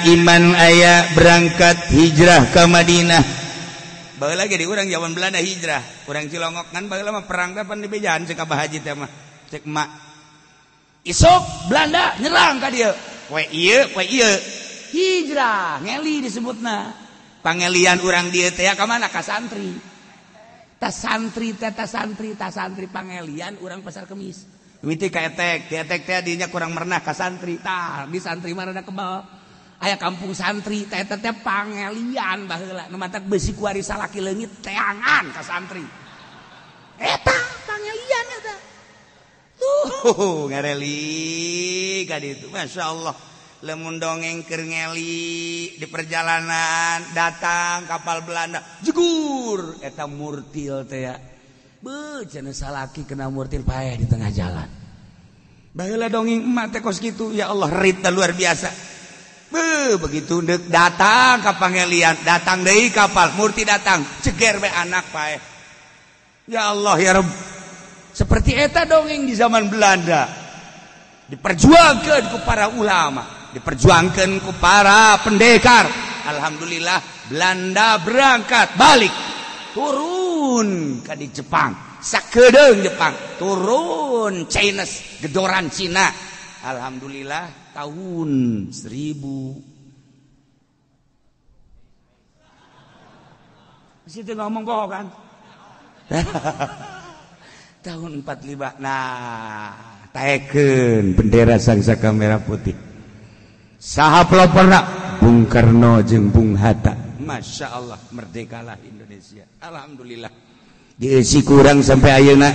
iman aya berangkat hijrah ke Madinah. Baheula ge di urang zaman Belanda hijrah, urang Cilongok kan baheula mah perang teh pan dibejaan ceuk Abah Haji teh mah, ceuk emak. Isuk Belanda nyerang ka dieu. Poe ieu, poe ieu. Hijrah, ngeli disebutna. Pangelian urang dieu teh ka mana? Ka santri. Tas santri teh tas santri, tas santri pangelian urang Pasar Kemis. Mimiti ka etek, di etek teh dinya kurang merenah ka santri. Tah, di santri mah rada kebal. Aya kampung santri teh eta teh pangelian baheula. Nu matak besi kuari salaki leungit teangan ka santri. Eta pangelian eta. Tuh ngareli ka ditu. Masyaallah. Lemun dongeng keur ngeli di perjalanan datang kapal Belanda jegur eta murtil teh ya. Beuh cenah salaki kena murtil paeh di tengah jalan. Baheula dongeng emak teh kos kitu, ya Allah rita luar biasa. Beuh begitu deuk datang ka pangelian, datang deui kapal murti datang ceger we anak paeh. Ya Allah ya Rabb. Seperti eta dongeng di zaman Belanda. Diperjuangkeun ku para ulama, diperjuangkan ku para pendekar. Alhamdulillah Belanda berangkat balik turun ke di Jepang, sakedeung Jepang turun Chinese gedoran Cina. Alhamdulillah tahun 1000 situ ngomong bohong kan. Tahun 45. Nah, taekeun bendera sangsaka merah putih. Saha peloporna? Bung Karno jeung Bung Hatta. Masya Allah, merdekalah Indonesia. Alhamdulillah. Diisi kurang sampai ayeuna.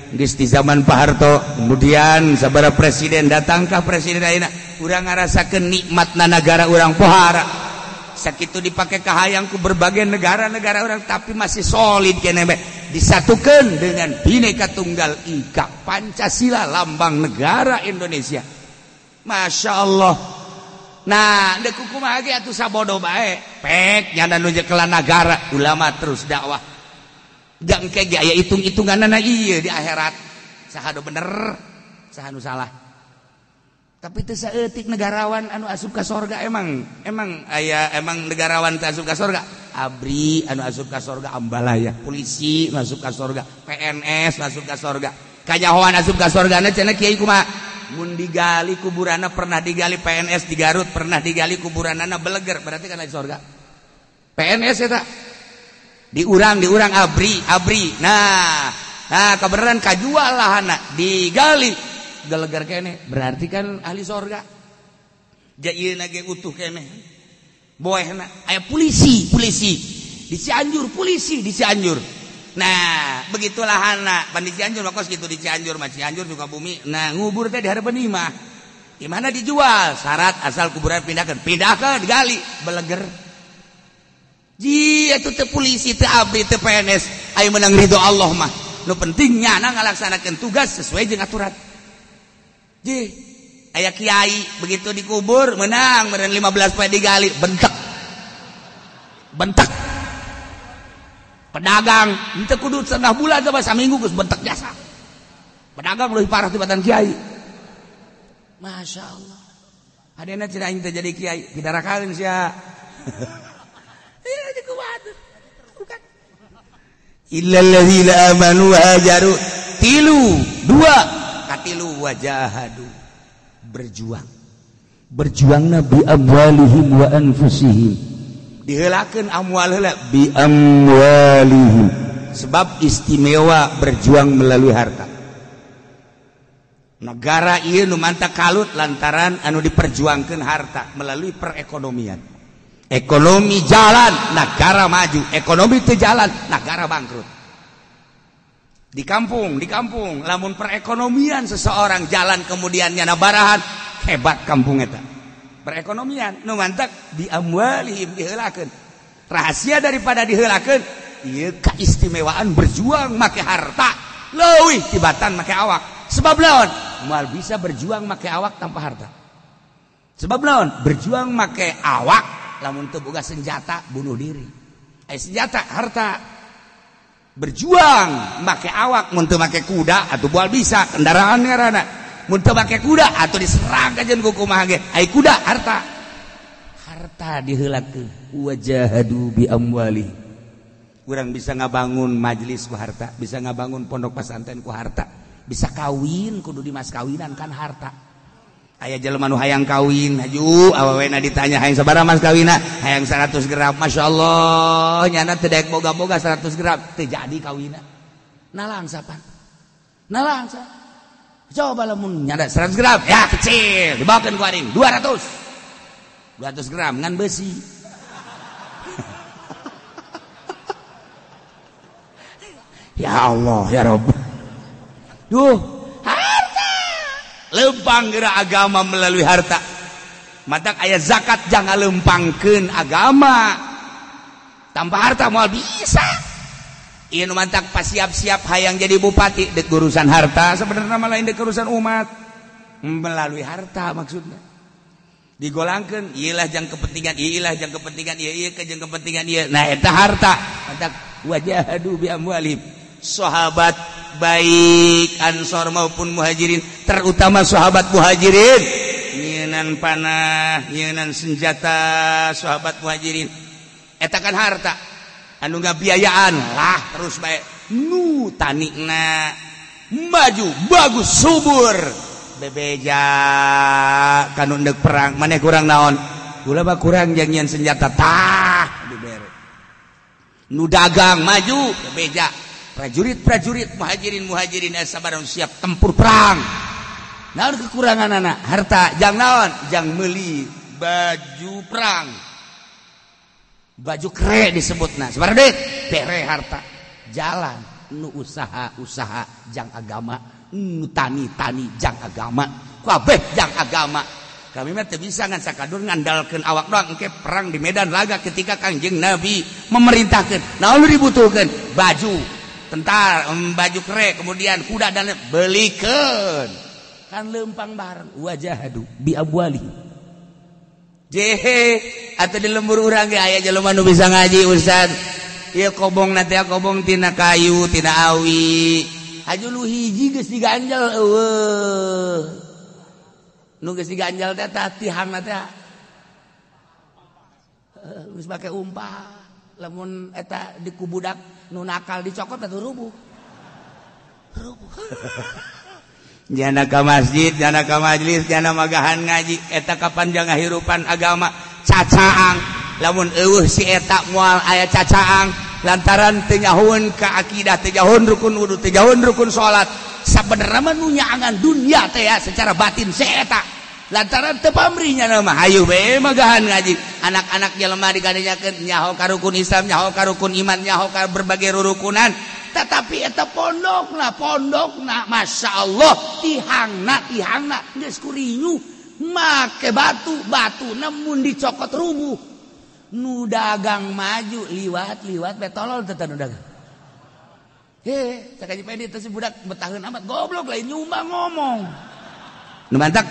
Geus di zaman Pak Harto, kemudian sabara presiden datangkah presiden ayeuna, urang ngarasakeun nikmatna nagara urang pohara. Sakitu dipake kahayang ku berbagai negara-negara urang tapi masih solid keneh bae. Disatukeun dengan Bhinneka Tunggal Ika, Pancasila lambang negara Indonesia. Masya Allah. Nah, deuk kumaha ge atuh sabodo bae. Pek nyana nu nyekelan nagara, ulama terus dakwah. Jangke ge aya hitung-hitunganna ieu di akhirat. Saha nu bener, saha nu salah. Tapi teu saeutik negarawan anu asup ka sorga emang aya emang negarawan teu asup ka sorga. Abri anu asup ka sorga ambalaya, polisi anu asup ka sorga, PNS asup ka sorga. Kanyahoan asup ka sorgana cenah kiai kumaha? Mun digali kuburanna pernah digali PNS di Garut, pernah digali kuburanana beleger, berarti kan di sorga. PNS eta diurang abri. Nah, kebenaran kajual lahana digali geleger kene, berarti kan ahli sorga. Ja ieu na ge utuh keneh. Boehna aya polisi, polisi di Cianjur, polisi di Cianjur. Nah, begitulah hana pan di Cianjur mah kos kitu di Cianjur mah Cianjur Sukabumi. Nah, ngubur teh di hareupeun imah. Di mana dijual? Syarat asal kuburan pindahkeun. Pindahkeun digali, beleger. Ji atuh teu polisi, teu abdi, teu PNS, aya menang ridho Allah mah. Nu penting nyana ngalaksanakeun tugas sesuai jeung aturan. Ji, aya kiai begitu dikubur menang meureun 15 poe digali, bentek. Bentek. Pedagang henteu kudu setengah bulan coba saminggu geus bentek jasa. Pedagang leuwih parah tibatan kiai. Masya Allah. Hadena cenah aing teh jadi kiai, pidarakaeun sia. Ieu kuat. Bukan. Illal ladzina amanu wa hajaru tilu dua katilu wajahadu berjuang. Berjuangna bi amwalihim wa anfusihim. Diheulakeun amwal heula bi amwalihim. Sebab istimewa berjuang melalui harta. Negara ieu nu mantap kalut lantaran anu diperjuangkeun harta melalui perekonomian. Ekonomi jalan, negara maju. Ekonomi teu jalan, negara bangkrut. Di kampung, lamun perekonomian seseorang jalan kemudian nyana barahan, hebat kampung eta. Perekonomian nu mantak bi amwalihim diheulakeun. Rahasia daripada diheulakeun ieu keistimewaan berjuang make harta leuwih tibatan make awak. Sebab laon? Moal bisa berjuang make awak tanpa harta. Sebab laon? Berjuang make awak lamun teu boga senjata bunuh diri. Aya senjata harta. Berjuang make awak mun teu make kuda atuh moal bisa kendaraan ngaranna. Mun teu make kuda atuh diserang kajeun ku kumaha ge. Ai kuda harta. Harta diheulakeun wajahadu bi amwali. Urang bisa ngabangun majelis ku harta, bisa ngabangun pondok pesantren ku harta, bisa kawin kudu di mas kawinan kan harta. Aya jelema nu hayang kawin, haju awewena ditanya hayang sabaraha mas kawina? Hayang 100 gram. Masyaallah, nyana teu daek boga-boga 100 gram, teu jadi kawina. Nalangsa pan. Nalangsa. Coba lamun nyana 100 gram, ya kecil, dibawakeun ku aing 200. 200 gram ngan besi. Ya Allah, ya Rabb. Duh, harta. Lempang geura agama melalui harta. Matak aya zakat jangan lempangkeun agama. Tanpa harta moal bisa. Ieu nu mantak pas siap-siap hayang jadi bupati dek urusan harta, sebenarnya mah lain dek urusan umat. Melalui harta maksudnya. Digolangkeun ieu lah jang kepentingan, ieu lah jang kepentingan, ieu ke jang kepentingan ieu. Nah eta harta. Matak wajahadu bi amwalihim. Sahabat baik Ansor maupun Muhajirin, terutama sahabat Muhajirin, nyieunan panah, nyieunan senjata sahabat Muhajirin. Eta kan harta. Anu ngabiayaan lah terus bae nu tanikna maju bagus subur bebeja kanu ndek perang maneh kurang naon kula mah kurang jang nyieun senjata tah dibere nu dagang maju bebeja prajurit-prajurit muhajirin sabarang siap tempur perang. Naon kekurangan anak harta jang naon jang meuli baju perang baju kere disebutna sabar duit bere harta jalan nu usaha-usaha jang agama nu tani-tani jang agama kabeh jang agama. Kami mah teu bisa ngan sakadur ngandalkeun awak doang engke perang di medan laga ketika Kangjeng Nabi memerintahkeun naon nu dibutuhkeun baju tentara baju kere kemudian kuda dan belikeun kan lempang bareng wajahadu bi abwali jehe atau di lembur urang ge aya jelema nu bisa ngaji ustaz ieu kobong na teh kobong tina kayu tina awi haju lu hiji geus diganjel eueuh nu geus diganjel teh tah tihangna teh geus make umpah lamun eta dikubudak nu nakal dicokot atuh rubuh rubuh. Jana ka masjid, jana ka majlis, jana magahan ngaji eta kapan jangan hirupan agama cacaang lamun eueuh si eta moal aya cacaang lantaran teu nyahueun ka akidah teu nyahueun rukun wudu teu nyahueun rukun salat sabenerna mah nu nyaangan dunia teh ya secara batin si eta Lantaran teu pamrihnya mah hayu bae magahan ngaji. Anak-anak jelema digadenyakeun nyaho ka rukun Islam, nyaho ka rukun iman, nyaho ka berbagai rurukunan. Tetapi eta pondokna Masya Allah tihangna geus kurinyu make batu namun dicokot rubuh. Nu dagang maju liwat-liwat bae tolol teh nu dagang. Heh, cak Haji Pedi teh si budak betaheun amat goblok lain nyumbang ngomong. Nu mantak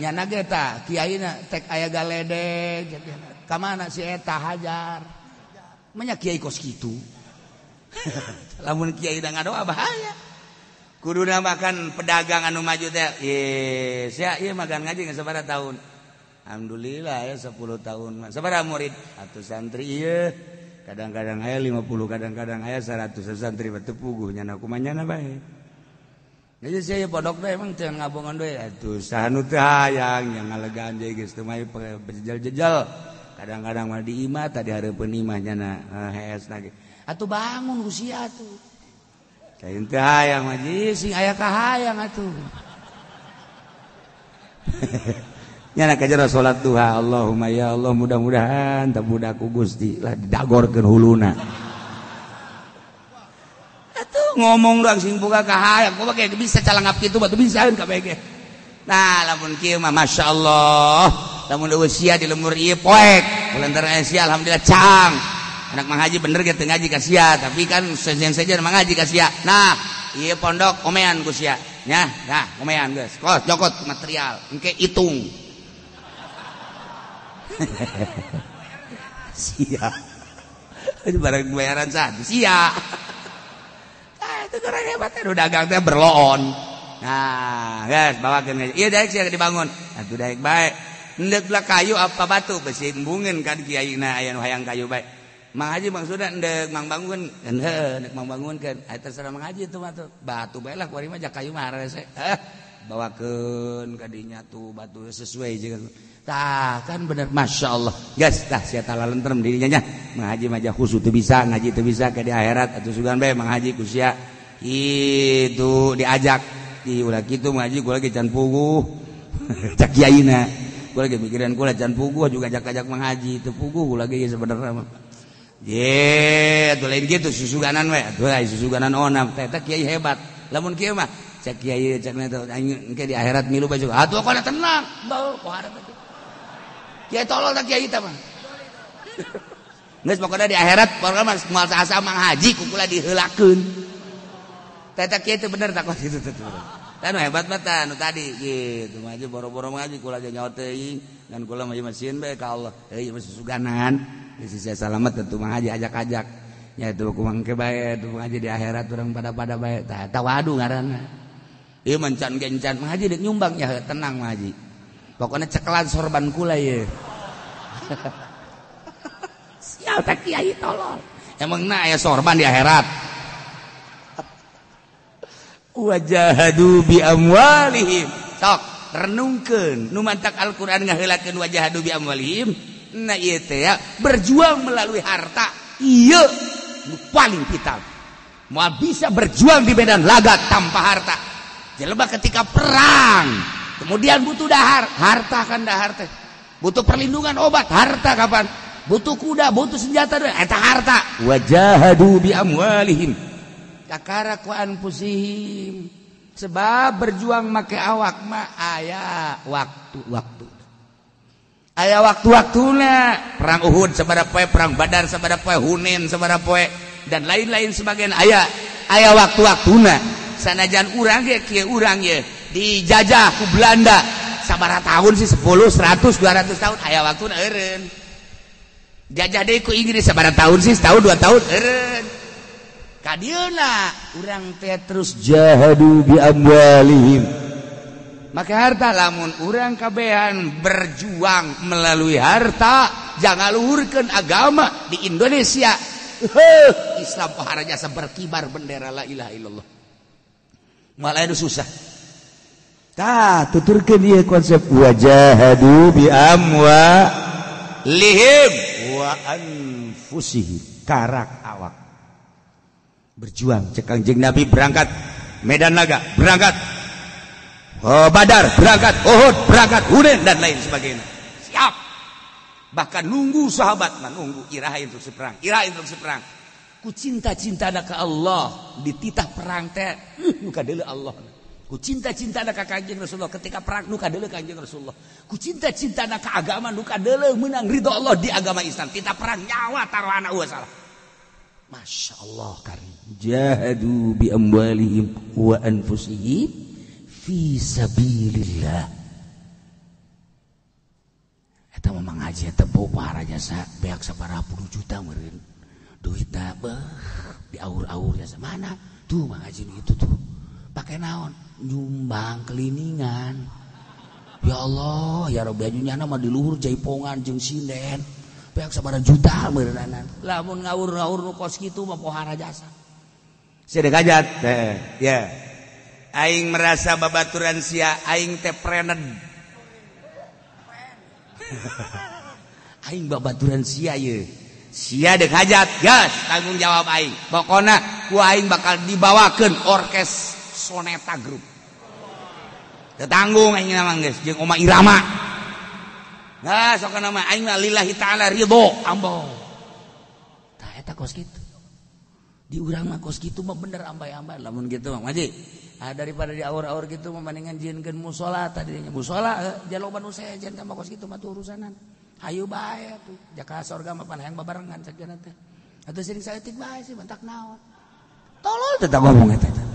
nyana ge tah kiaina tek aya galedeg ka mana si eta hajar. Manya kiai kos kitu. Lamun kiai da ngadoa bahaya. Kuduna makan pedagang anu maju teh. Ye, sia ieu magan ngaji geus sabaraha tahun? Alhamdulillah ya 10 tahun. Sabaraha murid? Atuh santri ieu. Kadang-kadang aya 50, kadang-kadang aya 100 santri teu puguh nyana kumaha nyana bae. Jadi saya pondok teh emang teu ngabongan deui atuh saha nu teu hayang yang ngalegaan deui geus teu mah bejejel-jejel. Kadang-kadang mah di imah tadi hareupeun imah nyana hees lagi. Atuh bangun ku sia atuh. Lain teu hayang mah sing aya kahayang atuh. Nyana kajero salat duha Allahumma ya Allah mudah-mudahan teu budak ku Gusti lah didagorkeun huluna. Atuh ngomong doang sing boga kahayang kumaha ge bisa calangap kitu batu bisaeun kabeh ge. Nah lamun kieu mah masyaallah lamun eueuh sia di lemur ieu poek lantaran sia alhamdulillah cang. Anak Mang Haji bener ge teu ngaji ka sia tapi kan sejen-sejen Mang Haji ka sia. Nah ieu pondok omean ku sia nya. Nah omean geus kos jokot material engke hitung. Sia itu barang bayaran satu sia. Ah itu orang hebat nu dagang teh berloon. Nah guys bawakeun ieu daek sia dibangun atuh daek bae endek lah kayu apa batu besi embungeun kan kiaina aya nu hayang kayu bae. Mang Haji maksudna endek mang bangun heuh endek mang bangunkeun aya terserah Mang Haji itu mah tuh batu bae lah kuari mah jak kayu mah harese bawakeun ka dinya tuh batu sesuai jeung tah kan bener Masya Allah gas tah sia talalentrem dirinya nya Mang Haji mah khusus teu bisa ngaji teu bisa ke di akhirat atuh sugan bae Mang Haji ku sia kitu diajak di ulah kitu Mang Haji kula ge can puguh cak kiaina kula ge mikiran kula can puguh juga ajak-ajak Mang Haji teu puguh kula ge sebenarnya mah ye atuh lain kitu susuganan we atuh susuganan onam teh teh kiai hebat lamun kieu mah cak kiai cak na aing engke di akhirat milu bae atuh kana tenang bau poharep kiai tolol tak kiai teh mah. Geus pokona di akhirat pokona mah moal saha Mang Haji ku kula diheulakeun. Teh teh kiai teh bener tak kos kitu teh. Tah nu hebat mah tah nu tadi kitu mah boro-boro Mang Haji kula ge nyaho teuing dan kula mah sieun bae ka Allah. Heuh mah susuganan. Geus sia salamet tentu Mang Haji ajak-ajak. Nya itu ku mangke bae tuh Mang Haji di akhirat urang pada-pada bae. Tah tawadu ngaranna. Ieu mah can gencan Mang Haji deuk nyumbang nya tenang Mang Haji. Pokoknya cekelan sorban kula ye. Sial tak kiai tolol. Emang na aya sorban di akhirat. Wajahadu bi amwalihim. Sok renungkeun nu mantak Al-Qur'an ngaheulakeun wajahadu bi amwalihim. Na ieu teh ya, berjuang melalui harta. Ieu nu paling vital. Moal bisa berjuang di medan laga tanpa harta. Jelema ketika perang kemudian butuh dahar, harta kan dahar teh. Butuh perlindungan obat, harta kapan? Butuh kuda, butuh senjata, eta harta. Wajahadu bi amwalihim. Kakara ku anfusihim. Sebab berjuang make awak mah aya waktu-waktu. Aya waktu-waktuna. Perang Uhud sabaraha poe, perang Badar sabaraha poe, Hunain sabaraha poe dan lain-lain sebagian aya aya waktu-waktuna. Sanajan urang ge kieu urang ye dijajah ku Belanda sabaraha tahun sih 10, 100, 200 tahun aya waktuna eureun. Jajah deui ku Inggris sabaraha tahun sih setahun 2 tahun eureun. Ka dieuna urang teh terus jahadu bi amwalihim. Maka harta lamun urang kabehan berjuang melalui harta jangan luhurkeun agama di Indonesia. Islam pohara jasa berkibar bendera la ilaha illallah. Malah itu susah. Tah tuturkeun ieu konsep wajahadu bi amwalihim wa anfusihim karak awak. Berjuang cek Kangjeng Nabi berangkat medan laga berangkat. Oh, Badar berangkat, Uhud berangkat, Hunain dan lain sebagainya. Siap. Bahkan nunggu sahabat mah nunggu iraha instruksi perang, iraha instruksi perang. Ku cinta-cintana ka Allah dititah perang teh nu kadeuleu Allah. Ku cinta-cintana ka Kanjeng Rasulullah ketika perang nu kadeuleu Kanjeng Rasulullah. Ku cinta-cintana ka agama nu kadeuleu meunang ridho Allah di agama Islam. Titah perang nyawa taruhana eueuh salah. Masya Allah karim. Jahadu bi amwalihim wa anfusihim fi sabilillah. Eta mah mangaji eta pohara jasa beak sabaraha puluh juta meureun. Duitna beuh diaur-aur jasa mana? Tuh mangaji itu tuh. Pakai naon? Nyumbang keliningan. Ya Allah, ya Rabbi nyana mah di luhur jaipongan jeung sinden. Beak sabaraha juta meureunana. Lamun ngawur-ngawur nu kos kitu mah pohara jasa. Sedek hajat teh, ya. Aing merasa babaturan sia, aing teh prened. Aing babaturan sia ye. Sia dek hajat, gas tanggung jawab aing. Pokona ku aing bakal dibawakeun orkes Soneta Group. Tetanggung aing mah geus jeung Oma Irama. Nah, sok nama aing mah lillahi ta'ala ridho ambo. Tah eta kos kitu. Di urang mah kos kitu mah bener ambay-ambay lamun kitu mah Haji. Ah daripada di aur-aur kitu mah mendingan jieunkeun musala tadinya musala jaloba nu sejen ka mah kos kitu mah tuh urusanan. Hayu bae atuh jaka sorga mah pan hayang babarengan cek jana teh. Atuh sering saeutik bae sih bentak naon. Tolol teh ngomong eta teh.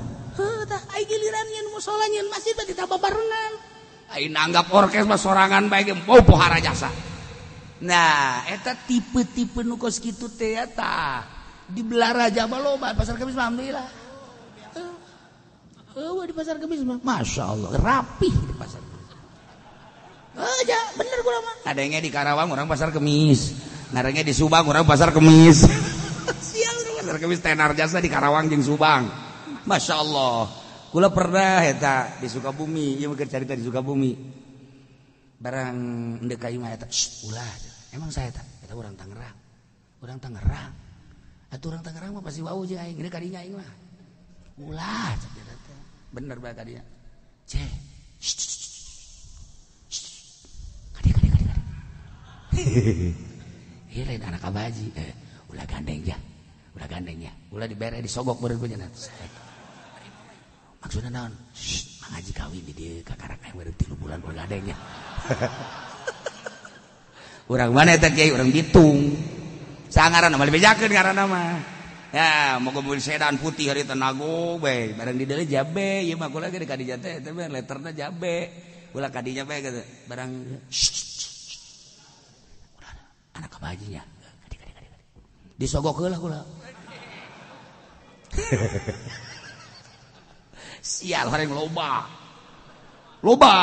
Heuh tah ai giliran nyeun musala nyeun masjid teh ditambah barengan. Ai nanggap orkes mah sorangan bae ge mau pohara jasa. Nah, eta tipe-tipe nu kos kitu teh eta di Belaraja mah loba pasar Kemis mah alhamdulillah. Eueuh di pasar Kemis mah Masya Allah rapih di pasar Kemis. Aja bener gua mah. Adanya di Karawang orang pasar Kemis, ngarangnya di Subang orang pasar Kemis. Sial pasar Kemis tenar jasa di Karawang jeung Subang. Masya Allah. Kula pernah eta di Sukabumi, ieu mah carita di Sukabumi. Barang endek ka imah eta, ulah. Emang saya eta, eta urang Tangerang. Urang Tangerang. Atuh urang Tangerang mah pasti wau jeung aing, gede kadinya aing mah. Ulah cek eta teh. Bener bae kadinya. Ceh. Kadi kadi kadi kadi. Ieu lain anak abaji, ulah gandeng ya. Ulah gandeng ya. Ulah dibere disogok beureun punya. Maksudna naon? Mangaji kawin di dieu kakarak aya beureun 3 bulan ulah gandeng ya. Urang mana eta kiai? Urang Bitung. Sangaran mah dibejakeun ngaranna mah. Ya, moga mobil sedan putih hari tenago bae. Barang di dieu jabe, ieu mah kula ge ka dinya teh eta mah letterna jabe. Ulah ka dinya bae gitu. Barang ulah anak kabajinya. Kadi kadi kadi. Disogok heula kula. Sial horeng loba. Loba.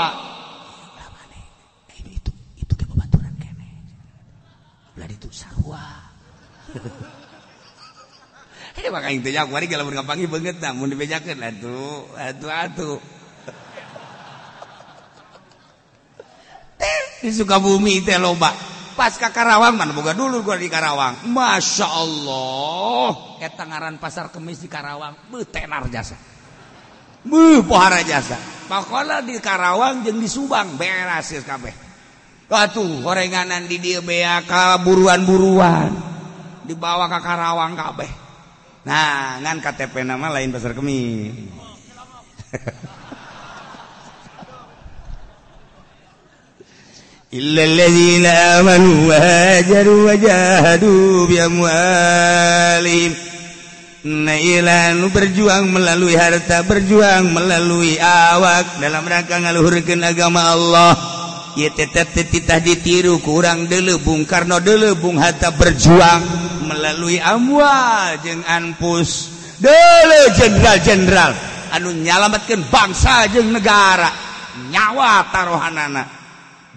Ulah maneh. Itu ge babaturan keneh. Ulah ditu sarua. Hei maka aing teh nya kuari lamun ngapanggih beungeut nah mun dibejakeun atuh atuh atuh. Teh di Sukabumi teh loba. Pas ka Karawang mana boga dulur gua di Karawang. Masya Allah, eta ngaran pasar Kemis di Karawang beuh tenar jasa. Beuh pohara jasa. Pokona di Karawang jeung di Subang beres geus kabeh. Atuh horenganan di dieu bea ka buruan-buruan. Dibawa ka Karawang kabeh. Nah, ngan KTP nama lain pasar Kemis. Illalladzina amanu wa hajaru wa jahadu bi amwalihim. Nailan berjuang melalui harta, berjuang melalui awak dalam rangka ngaluhurkeun agama Allah. Ieu teh titah ditiru ku urang deuleu Bung Karno deuleu Bung Hatta berjuang melalui amwal jeung anfus. Deuleu jenderal-jenderal anu nyalametkeun bangsa jeung negara, nyawa taruhanana.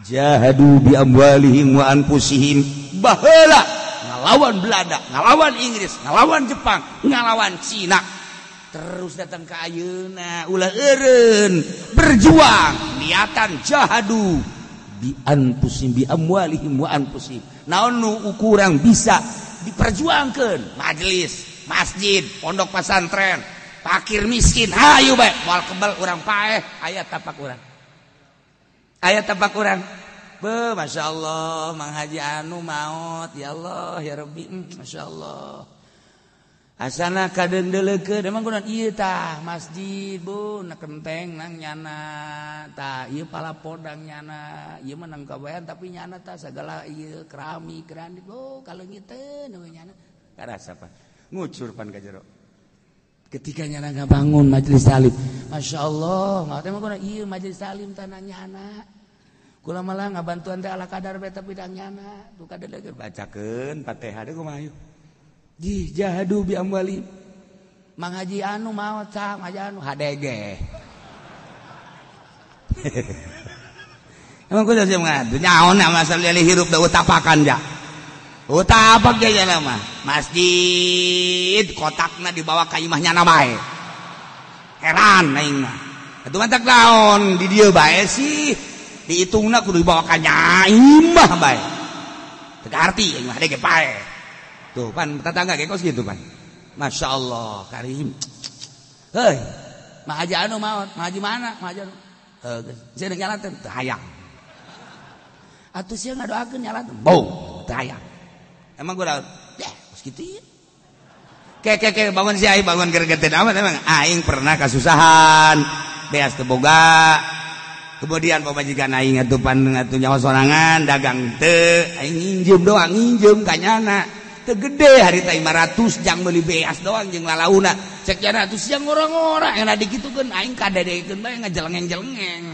Jahadu bi amwalihim wa anfusihim. Baheula ngalawan Belanda, ngalawan Inggris, ngalawan Jepang, ngalawan Cina. Terus datang ke ayeuna ulah eureun berjuang niatan jahadu bi anfusihim bi amwalihim wa anfusihim. Naon nu kurang bisa diperjuangkeun majelis, masjid, pondok pesantren, Fakir miskin hayu bae moal kebel urang paeh aya tapak urang. Aya tapak urang. Be masyaallah Mang Haji anu maot ya Allah ya Rabbi masyaallah. Asana kadeundeuleukeun emang kunaon ieu tah masjid bu na kenteng nang nyana tah ieu palapodang nyana ieu mah nang kabayan tapi nyana tah sagala ieu keramik keramik oh kaleungiteun we nyana karasa pan ngucur pan ka jero ketika nyana ngabangun majelis taklim masyaallah maot emang kunaon ieu majelis taklim tah nang nyana kula malah ngabantuan teh ala kadar bae tapi dang nyana tuh kadeuleukeun bacakeun Fatihah deui kumaha yeuh jih jahadu bi amwali Mang Haji anu maot cak Mang Haji anu HDG emang kudu sih ngadu nyaon masalah hirup da utapakan ja utapak ja mah masjid kotakna dibawa ka imah nyana bae heran aing mah atuh mantak naon di dieu bae sih dihitungna kudu dibawa ka imah bae teu arti aing mah HDG pae. Tuh pan tetangga kayak kos gitu pan. Masya Allah karim. Hei, Mang Haji anu maot, Mang Haji mana? Mang Haji anu. Heuh, sia nyalateun teu hayang. Atuh sia ngadoakeun nyalateun, bau teu hayang. Emang gua ya, kos kitu ieu. Ke bangun si aing bangun gergeteun amat emang aing pernah kasusahan, beas teu boga. Kemudian pamajikan aing atuh pan atuh nyawa sorangan dagang teu, aing nginjem doang, nginjem ka nyana. Teu gede harita 500 jang meuli beas doang jeung lalauna cek jana atuh siang ngora-ngora yang dikitukeun aing kadedekeun bae ngajelengeng-jelengeng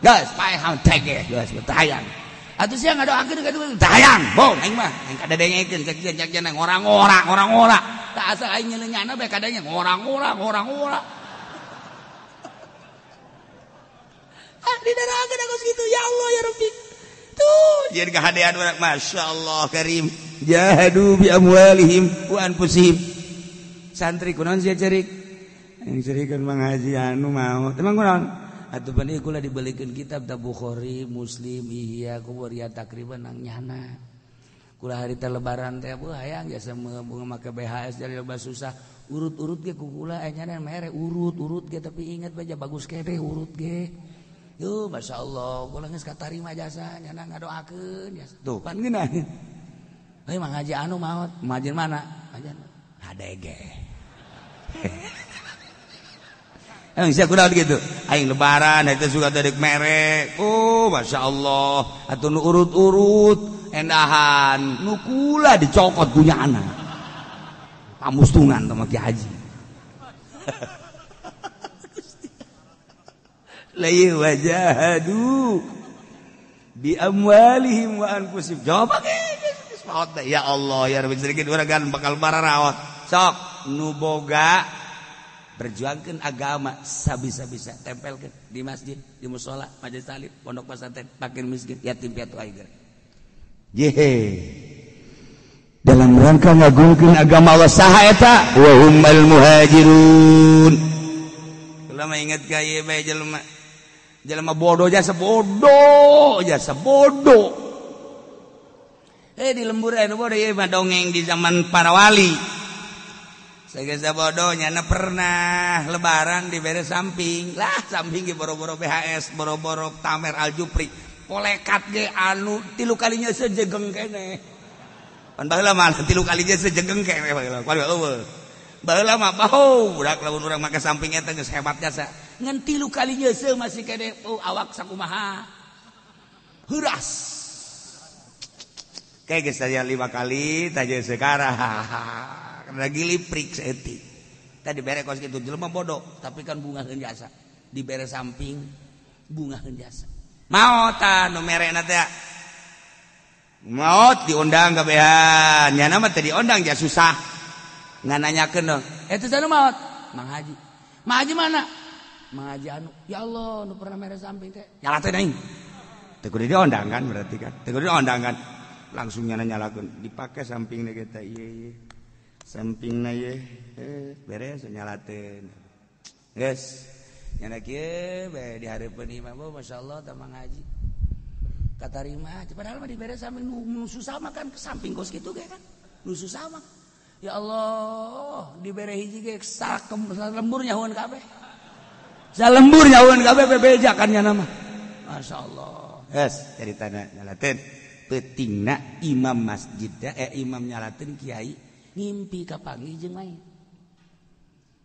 geus paeh teh geus hayang atuh siang ngadoakeun ka ditu hayang bong aing mah aing kadedengekeun cek jana ngora-ngora ngora-ngora tah asal aing nyelenyana bae kadanya ngora-ngora ngora-ngora ah didarakeun aku kitu ya Allah ya Rabbi tuh jadi kahadean urang masyaallah karim jahadu bi amwalihim wa anfusihim santri kunaon sia cerik yang cerikeun Mang Haji anu maot emang kunaon atuh pan ieu kula dibelikeun kitab da Bukhari Muslim Ihya Kubur ya takriban nang nyana kula harita lebaran teh bu hayang jasa make BHS jadi loba susah urut-urut ge ku kula nyana mere urut-urut ge tapi ingat bae bagus kene urut ge yuh masyaallah kula geus katarima jasa nyana ngadoakeun jasa tuh pan geunah. Hei Mang Haji anu maot, Mang Haji mana? Mang Haji anu HDG. Emang sia kunaon gitu? Aing lebaran eta suka teh deuk mere. Oh, masyaallah, atuh nu urut-urut endahan, nu kula dicokot ku nyana. Pamustungan teh mah Ki Haji. La wajahadu bi amwalihim wa anfusihim. Jawab ya Allah ya Rabbi sedikit urang kan bakal mararaot sok nu boga berjuangkeun agama sabisa-bisa tempelkeun di masjid di musala majelis taklim pondok pesantren fakir miskin yatim piatu aing yehe dalam rangka ngagungkeun agama Allah saha eta wa humul muhajirun kula mah inget ka ieu bae jelema jelema bodoh jasa bodoh. Di lembur anu bodoh ieu mah dongeng di zaman para wali. Sagesa bodoh nyana pernah lebaran dibere samping. Lah samping ge boro-boro BHS, boro-boro Tamer Aljupri. Polekat ge anu 3 kalinya sejegeng kene. Pan baheula mah 3 kalinya sejegeng kene baheula. Kuari eueuh. Baheula mah bahu budak lamun urang make samping eta geus hebat jasa. Ngan 3 kalinya se masih kene oh, awak sakumaha. Heuras. Kayak geus saya 5 kali taja sekarang lagi liprik saeutik. Tadi bere kos kitu jelema bodoh, tapi kan bungaheun jasa. Dibere samping bungaheun jasa. Maot tah nu merena teh. Maot diundang kabehan. Nyana mah teu diundang ja susah. Ngananyakeun dong. Eta teh maot? Mang Haji. Mang Haji mana? Mang Haji anu. Ya Allah, nu pernah mere samping teh. Nyalateun aing. Teu kudu diundang kan berarti kan. Teu kudu diundang kan. Langsung nyana nyalakeun dipake sampingna kita ieu sampingna ieu beres nyalateun geus nyana kieu bae di hareupeun imah masyaallah tah Mang Haji katarima padahal mah dibere samping nu susah mah kan samping kos kitu ge kan nu susah mah Ya Allah, dibere hiji ge sakem lembur nyahuan kabeh. Salembur nyahuan kabeh bebeja kan nya mah. Masyaallah. Yes, caritana nyalateun. Peutingna imam masjid imam nyalateun kiai ngimpi kapanggih jeung lain.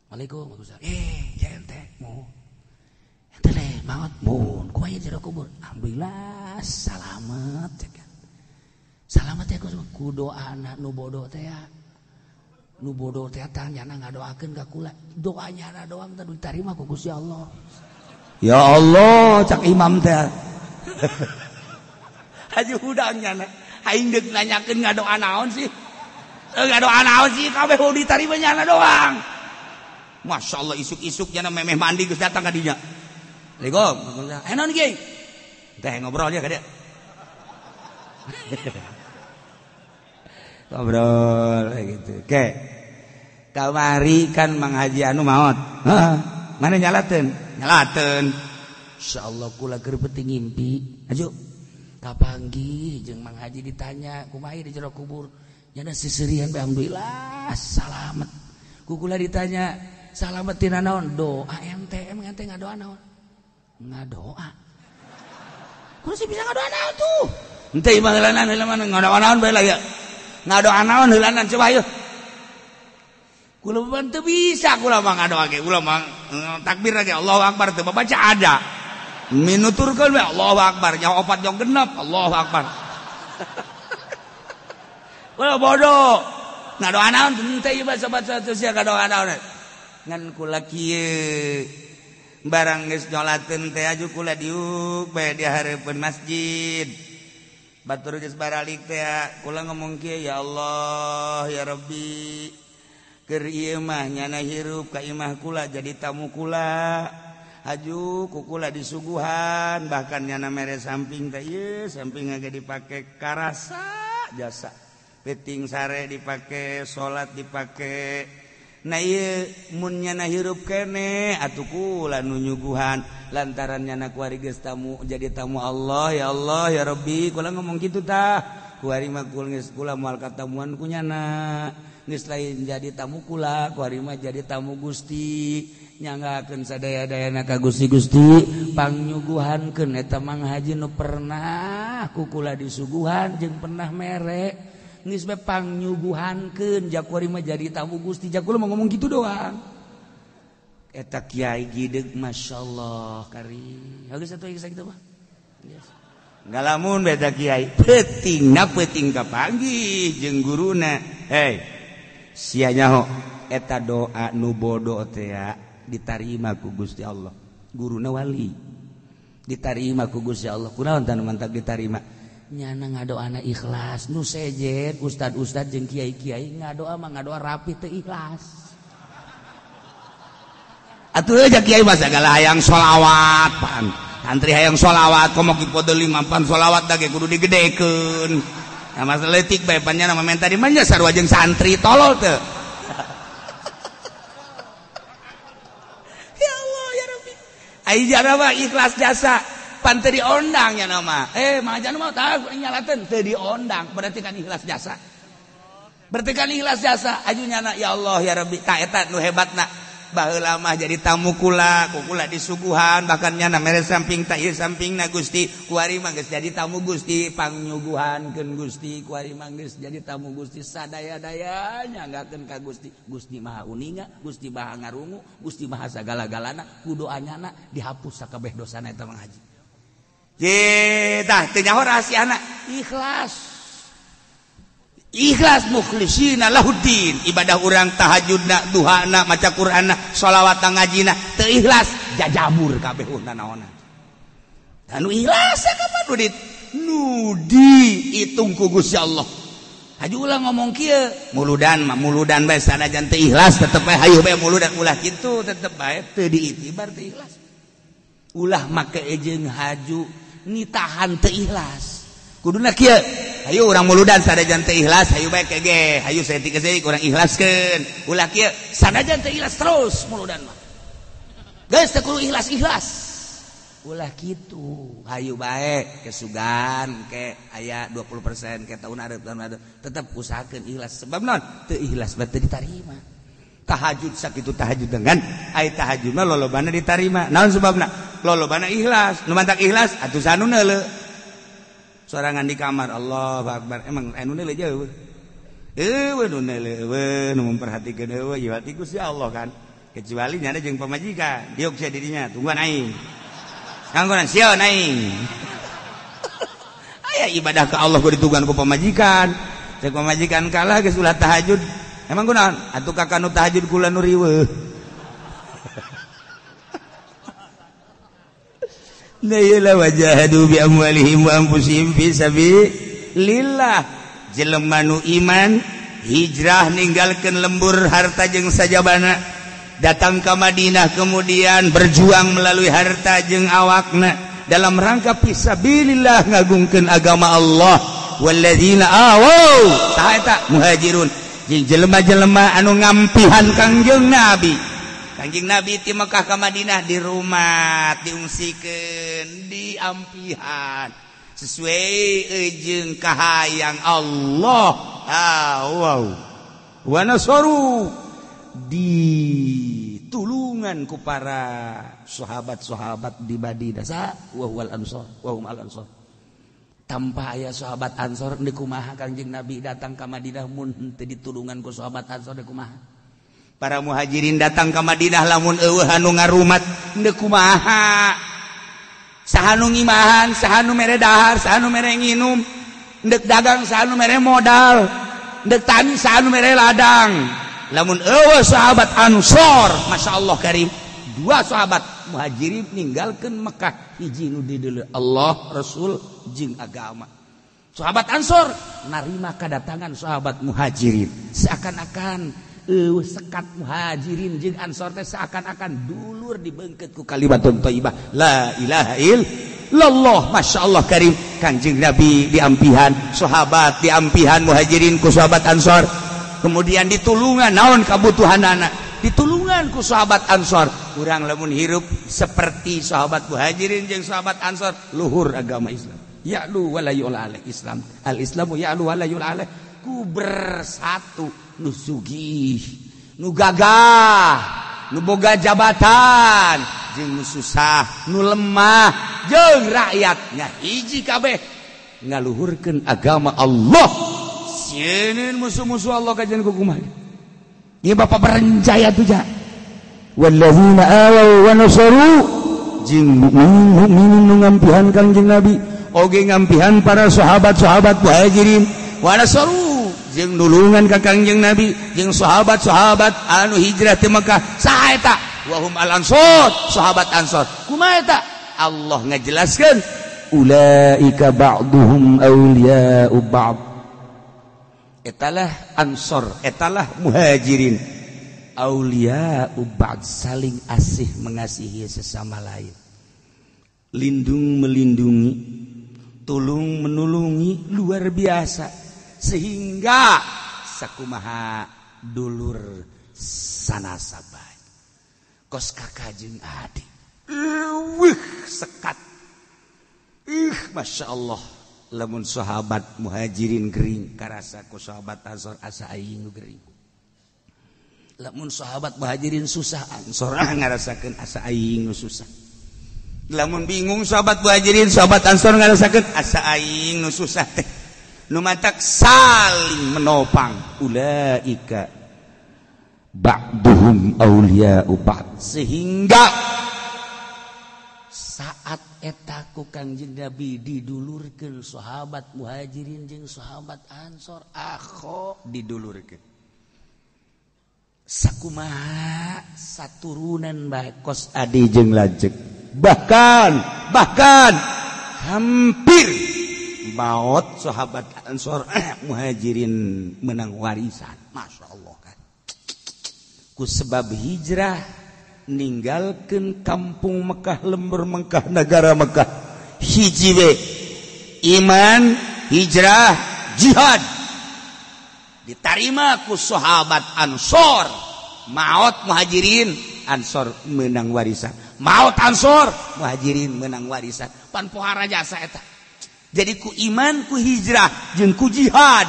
Waalaikumsalam. Ya ente mau. Ente leh maot mun ku aya jero kubur. Alhamdulillah salamet cek. Salamet ya ku doana nu bodoh teh ya. Nu bodoh teh tanyana ngadoakeun ka kula. Doa nyana doang teh ditarima ku Gusti Allah. Ya Allah cak imam teh. Haji hudang nyana. Aing deuk nanyakeun ngadoa naon sih? Ngadoa naon sih kabeh ditarima nyana doang. Masya Allah isuk-isuk nyana memeh mandi geus datang ka dinya. Assalamualaikum. Naon kiai? Teh ngobrol ya ka dieu. Ngobrol gitu. Oke. Kamari kan Mang Haji anu maot. Heeh. Mana nyalateun? Nyalateun. Insyaallah kula keur penting ngimpi. Aju. Kapanggih jeung Mang Haji ditanya kumaha di jero kubur. Nyana sisirian bae alhamdulillah salamet. Ku kula ditanya salamet tina naon? Doa ente, emang ente ngadoa naon? Ngadoa. Kudu sih bisa ngadoa naon tuh? Ente imah heulanan heulanan ngadoa naon bae lah ya. Ngadoa naon heulanan coba ayo. Kula mah teu bisa kula mah ngadoa ge, kula mah takbir ge Allahu Akbar teu baca ada. Minuturkeun we Allahu Akbar, nyawa opat jong genep Allahu Akbar. Kula bodoh. Ngadoa naon henteu ieu baca-baca sia ngadoa naon. Ngan kula kieu barang geus nyolateun teh aju kula diuk bae di hareupeun masjid. Batur geus baralik teh kula ngomong kieu ya Allah ya Rabbi. Keur ieu mah nyana hirup ka imah kula jadi tamu kula. Aju ku kula disuguhan bahkan nyana mere samping teh ieu samping ge dipake karasa jasa. Peting sare dipake, salat dipake. Nah ieu mun nyana hirup kene atuh kula nu nyuguhan lantaran nyana kuari geus tamu jadi tamu Allah ya Allah ya Rabbi kula ngomong kitu tah. Kuari mah geus kula moal katamuan ku nyana. Geus lain jadi tamu kula, kuari mah jadi tamu Gusti. Nyanggakeun sadaya-dayana ka Gusti Gusti pangnyuguhankeun eta Mang Haji nu pernah ku kula disuguhan jeung pernah mere. Geus bae pangnyuguhankeun ja kuari mah jadi tamu Gusti. Ja kula mah ngomong kitu doang. Eta kiai gideg masyaallah kari. Geus atuh geus kitu mah. Yes. Ngalamun beta kiai peutingna peuting kapanggih jeung guruna. Hei. Sia nyaho eta doa nu bodoh teh ditarima ku Gusti Allah. Guruna wali. Ditarima ku Gusti Allah. Kunaon tah nu mantak ditarima? Nyana ngadoana ikhlas. Nu sejen ustad-ustad jeung kiai-kiai ngadoa mah ngadoa rapi teu ikhlas. Atuh aja kiai mah sagala hayang sholawat pan. Santri hayang sholawat komo ki podo lima pan sholawat da ge kudu digedekeun. Nah masalah leutik bae pan nya mah menta di mah sarua jeung santri tolol teu. Ya Allah ya Rabbi. Ai jana mah ikhlas jasa pan teu diondang nya mah. Mah jana mah tah nyalateun teu diondang berarti kan ikhlas jasa. Berarti kan ikhlas jasa aju nyana ya Allah ya Rabbi ta eta nu hebatna. Baheula mah jadi tamu kula, ku kula disuguhan bahkan nyana mere samping ta ieu sampingna Gusti, kuari mah geus jadi tamu Gusti, pangnyuguhankeun Gusti, kuari mah geus jadi tamu Gusti sadaya-daya nyanggakeun ka Gusti. Gusti Maha Uninga, Gusti Maha Ngarungu, Gusti Maha sagala-galana, ku doa nyana dihapus sakabeh dosana eta Mang Haji. Ye tah teu nyaho rahasiana ikhlas. Ikhlas mukhlisina lahuddin ibadah urang tahajudna duhana maca Qur'anna sholawatna ngajina teu ikhlas jajabur kabeh naonna anu ikhlas kapan nu diitung ku Gusti Allah. Haji ulah ngomong kieu muludan mah muludan bae sanajan teu ikhlas tetep bae hayu bae muludan ulah kitu tetep bae teu diitibar teu ikhlas. Ulah make jeung haju nitahan teu ikhlas. Kuduna kieu hayu urang muludan sanajan teu ikhlas hayu bae kege hayu saeutik saeutik urang ikhlaskeun ulah kieu sanajan teu ikhlas terus muludan mah geus teu kudu ikhlas-ikhlas Ulah kitu, hayu bae kesugan ke aya 20% ke tahun areup tetep usahakeun ikhlas. Sebab naon? Teu ikhlas bae teu ditarima. Tahajud sakitu tahajud dengan ai tahajud mah lolobana ditarima. Naon sebabna? Lolobana ikhlas. Nu mantak ikhlas atuh sanu neuleu. Sorangan di kamar Allahu Akbar. Emang anu neuleu jauh. Eueuh nu neuleu eueuh nu memperhatikeun eueuh ieu hati Gusti Allah kan. Kecuali nyana jeung pamajikan, diuk sia di dinya tungguan aing. Nganggonan sieun aing. Aya ibadah ka Allah kudu ditungguan ku pamajikan. Cek pamajikan kalah geus ulah tahajud. Emang kunaon? Atuh kakak nu tahajud kula nu riweuh. La ilaha wajahadu bi amwalihim wa anfusihim fi sabilillah. Jelema nu iman hijrah ninggalkeun lembur harta jeung sajabana, datang ka Madinah kemudian berjuang melalui harta jeung awakna dalam rangka fisabilillah ngagungkeun agama Allah. Walladzina awaw tah eta muhajirun. Jeung jelema-jelema anu ngampihan Kangjeng Nabi. Kangjeng Nabi ti Mekah ka Madinah di rumah diungsikeun, diampihan sesuai jeung kahayang Allah. Ah, wow. Wa nasaru ditulungan ku para sahabat-sahabat di Madinah. Sa wa huwal ansor wa hum al ansor. Tanpa aya sahabat Ansor deui kumaha Kangjeng Nabi datang ka Madinah mun teu ditulungan ku sahabat Ansor deui kumaha. Para muhajirin datang ka Madinah lamun eueuh anu ngarumat deui kumaha. Saha nu ngimahan, saha nu mere dahar, saha nu mere nginum, deuk dagang saha nu mere modal, deuk tani saha nu mere ladang. Lamun eueuh sahabat Ansor, masyaallah karim, dua sahabat muhajirin ninggalkeun Mekah hiji nu dideuleu Allah Rasul jeung agama. Sahabat Ansor narima kedatangan sahabat muhajirin seakan-akan sekat muhajirin jeung Ansor teh seakan-akan dulur dibeungkeut ku kalimatun thayyibah la ilaha illallah. Masyaallah karim, Kanjeng Nabi diampihan sahabat, diampihan muhajirin ku sahabat Ansor, kemudian ditulungan naon kabutuhanana, ditulungan ku sahabat Ansor. Urang lamun hirup seperti sahabat muhajirin jeung sahabat Ansor, luhur agama Islam. Ya'lu wala yu'la alaih Islam. Al-Islamu ya'lu wala yu'la alaih. Ku bersatu nu sugih, nu gagah, nu boga jabatan, jeung nu susah, nu lemah, jeung rakyatnya hiji kabeh ngaluhurkeun agama Allah. Sieun musuh-musuh Allah kajian ku kumaha. Ieu bapak berencaya tuh ja. Wallazina awaw wa nasaru jeung mukminin nu ngampihan Kangjeng Nabi oge ngampihan para sahabat-sahabat muhajirin wa nasaru jeung nulungan ka Kangjeng Nabi jeung sahabat-sahabat anu hijrah ti Mekah. Saha eta? Wa hum al ansor, sahabat Ansor. Kumaha eta? Allah ngajelaskeun ulaika ba'duhum awliya'u ba'd. Etalah Ansor, etalah muhajirin. Aulia ubad, saling asih mengasihi sesama lain, lindung melindungi, tulung menulungi, luar biasa. Sehingga sakumaha dulur sanasabah kos kakak jeung adik, wih sekat, masya Allah. Lamun sahabat muhajirin gering karasa ku sahabat Ansor asa aing nu gering. Lamun sahabat muhajirin susah, Ansor ngarasakeun asa aing nu susah. Lamun bingung sahabat muhajirin, sahabat Ansor ngarasakeun asa aing nu susah teh. Nu matak saling menopang. Ulaika ba'duhum awliya'u ba'd. Sehingga saat eta ku Kangjeng Nabi didulurkeun sahabat muhajirin jeung sahabat Ansor, akho didulurkeun. Sakumaha saturunan bae kos adi jeung lanceuk. Bahkan hampir maot sahabat Ansor muhajirin menang warisan. Masya Allah kan. Ku sebab hijrah ninggalkeun kampung Mekah, lembur Mekah, negara Mekah. Hiji we iman, hijrah, jihad. Ditarima ku sahabat Ansor, maot muhajirin, Ansor menang warisan. Maut Ansor, Muhajirin menang warisan. Pan pohara jasa eta. Jadi ku iman, ku hijrah, jeung ku jihad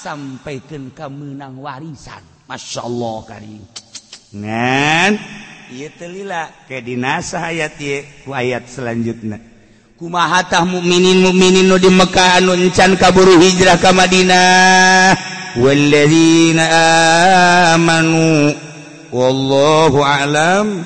sampaikeun ka meunang warisan. Masya Allah karim. Ngan ieu teu lila ke dinasah ayat ieu ku ayat selanjutna. Kumaha tah mukminin mukminin nu di Mekah anu encan kaburu hijrah ka Madinah. Walladzina amanu wallahu a'lam.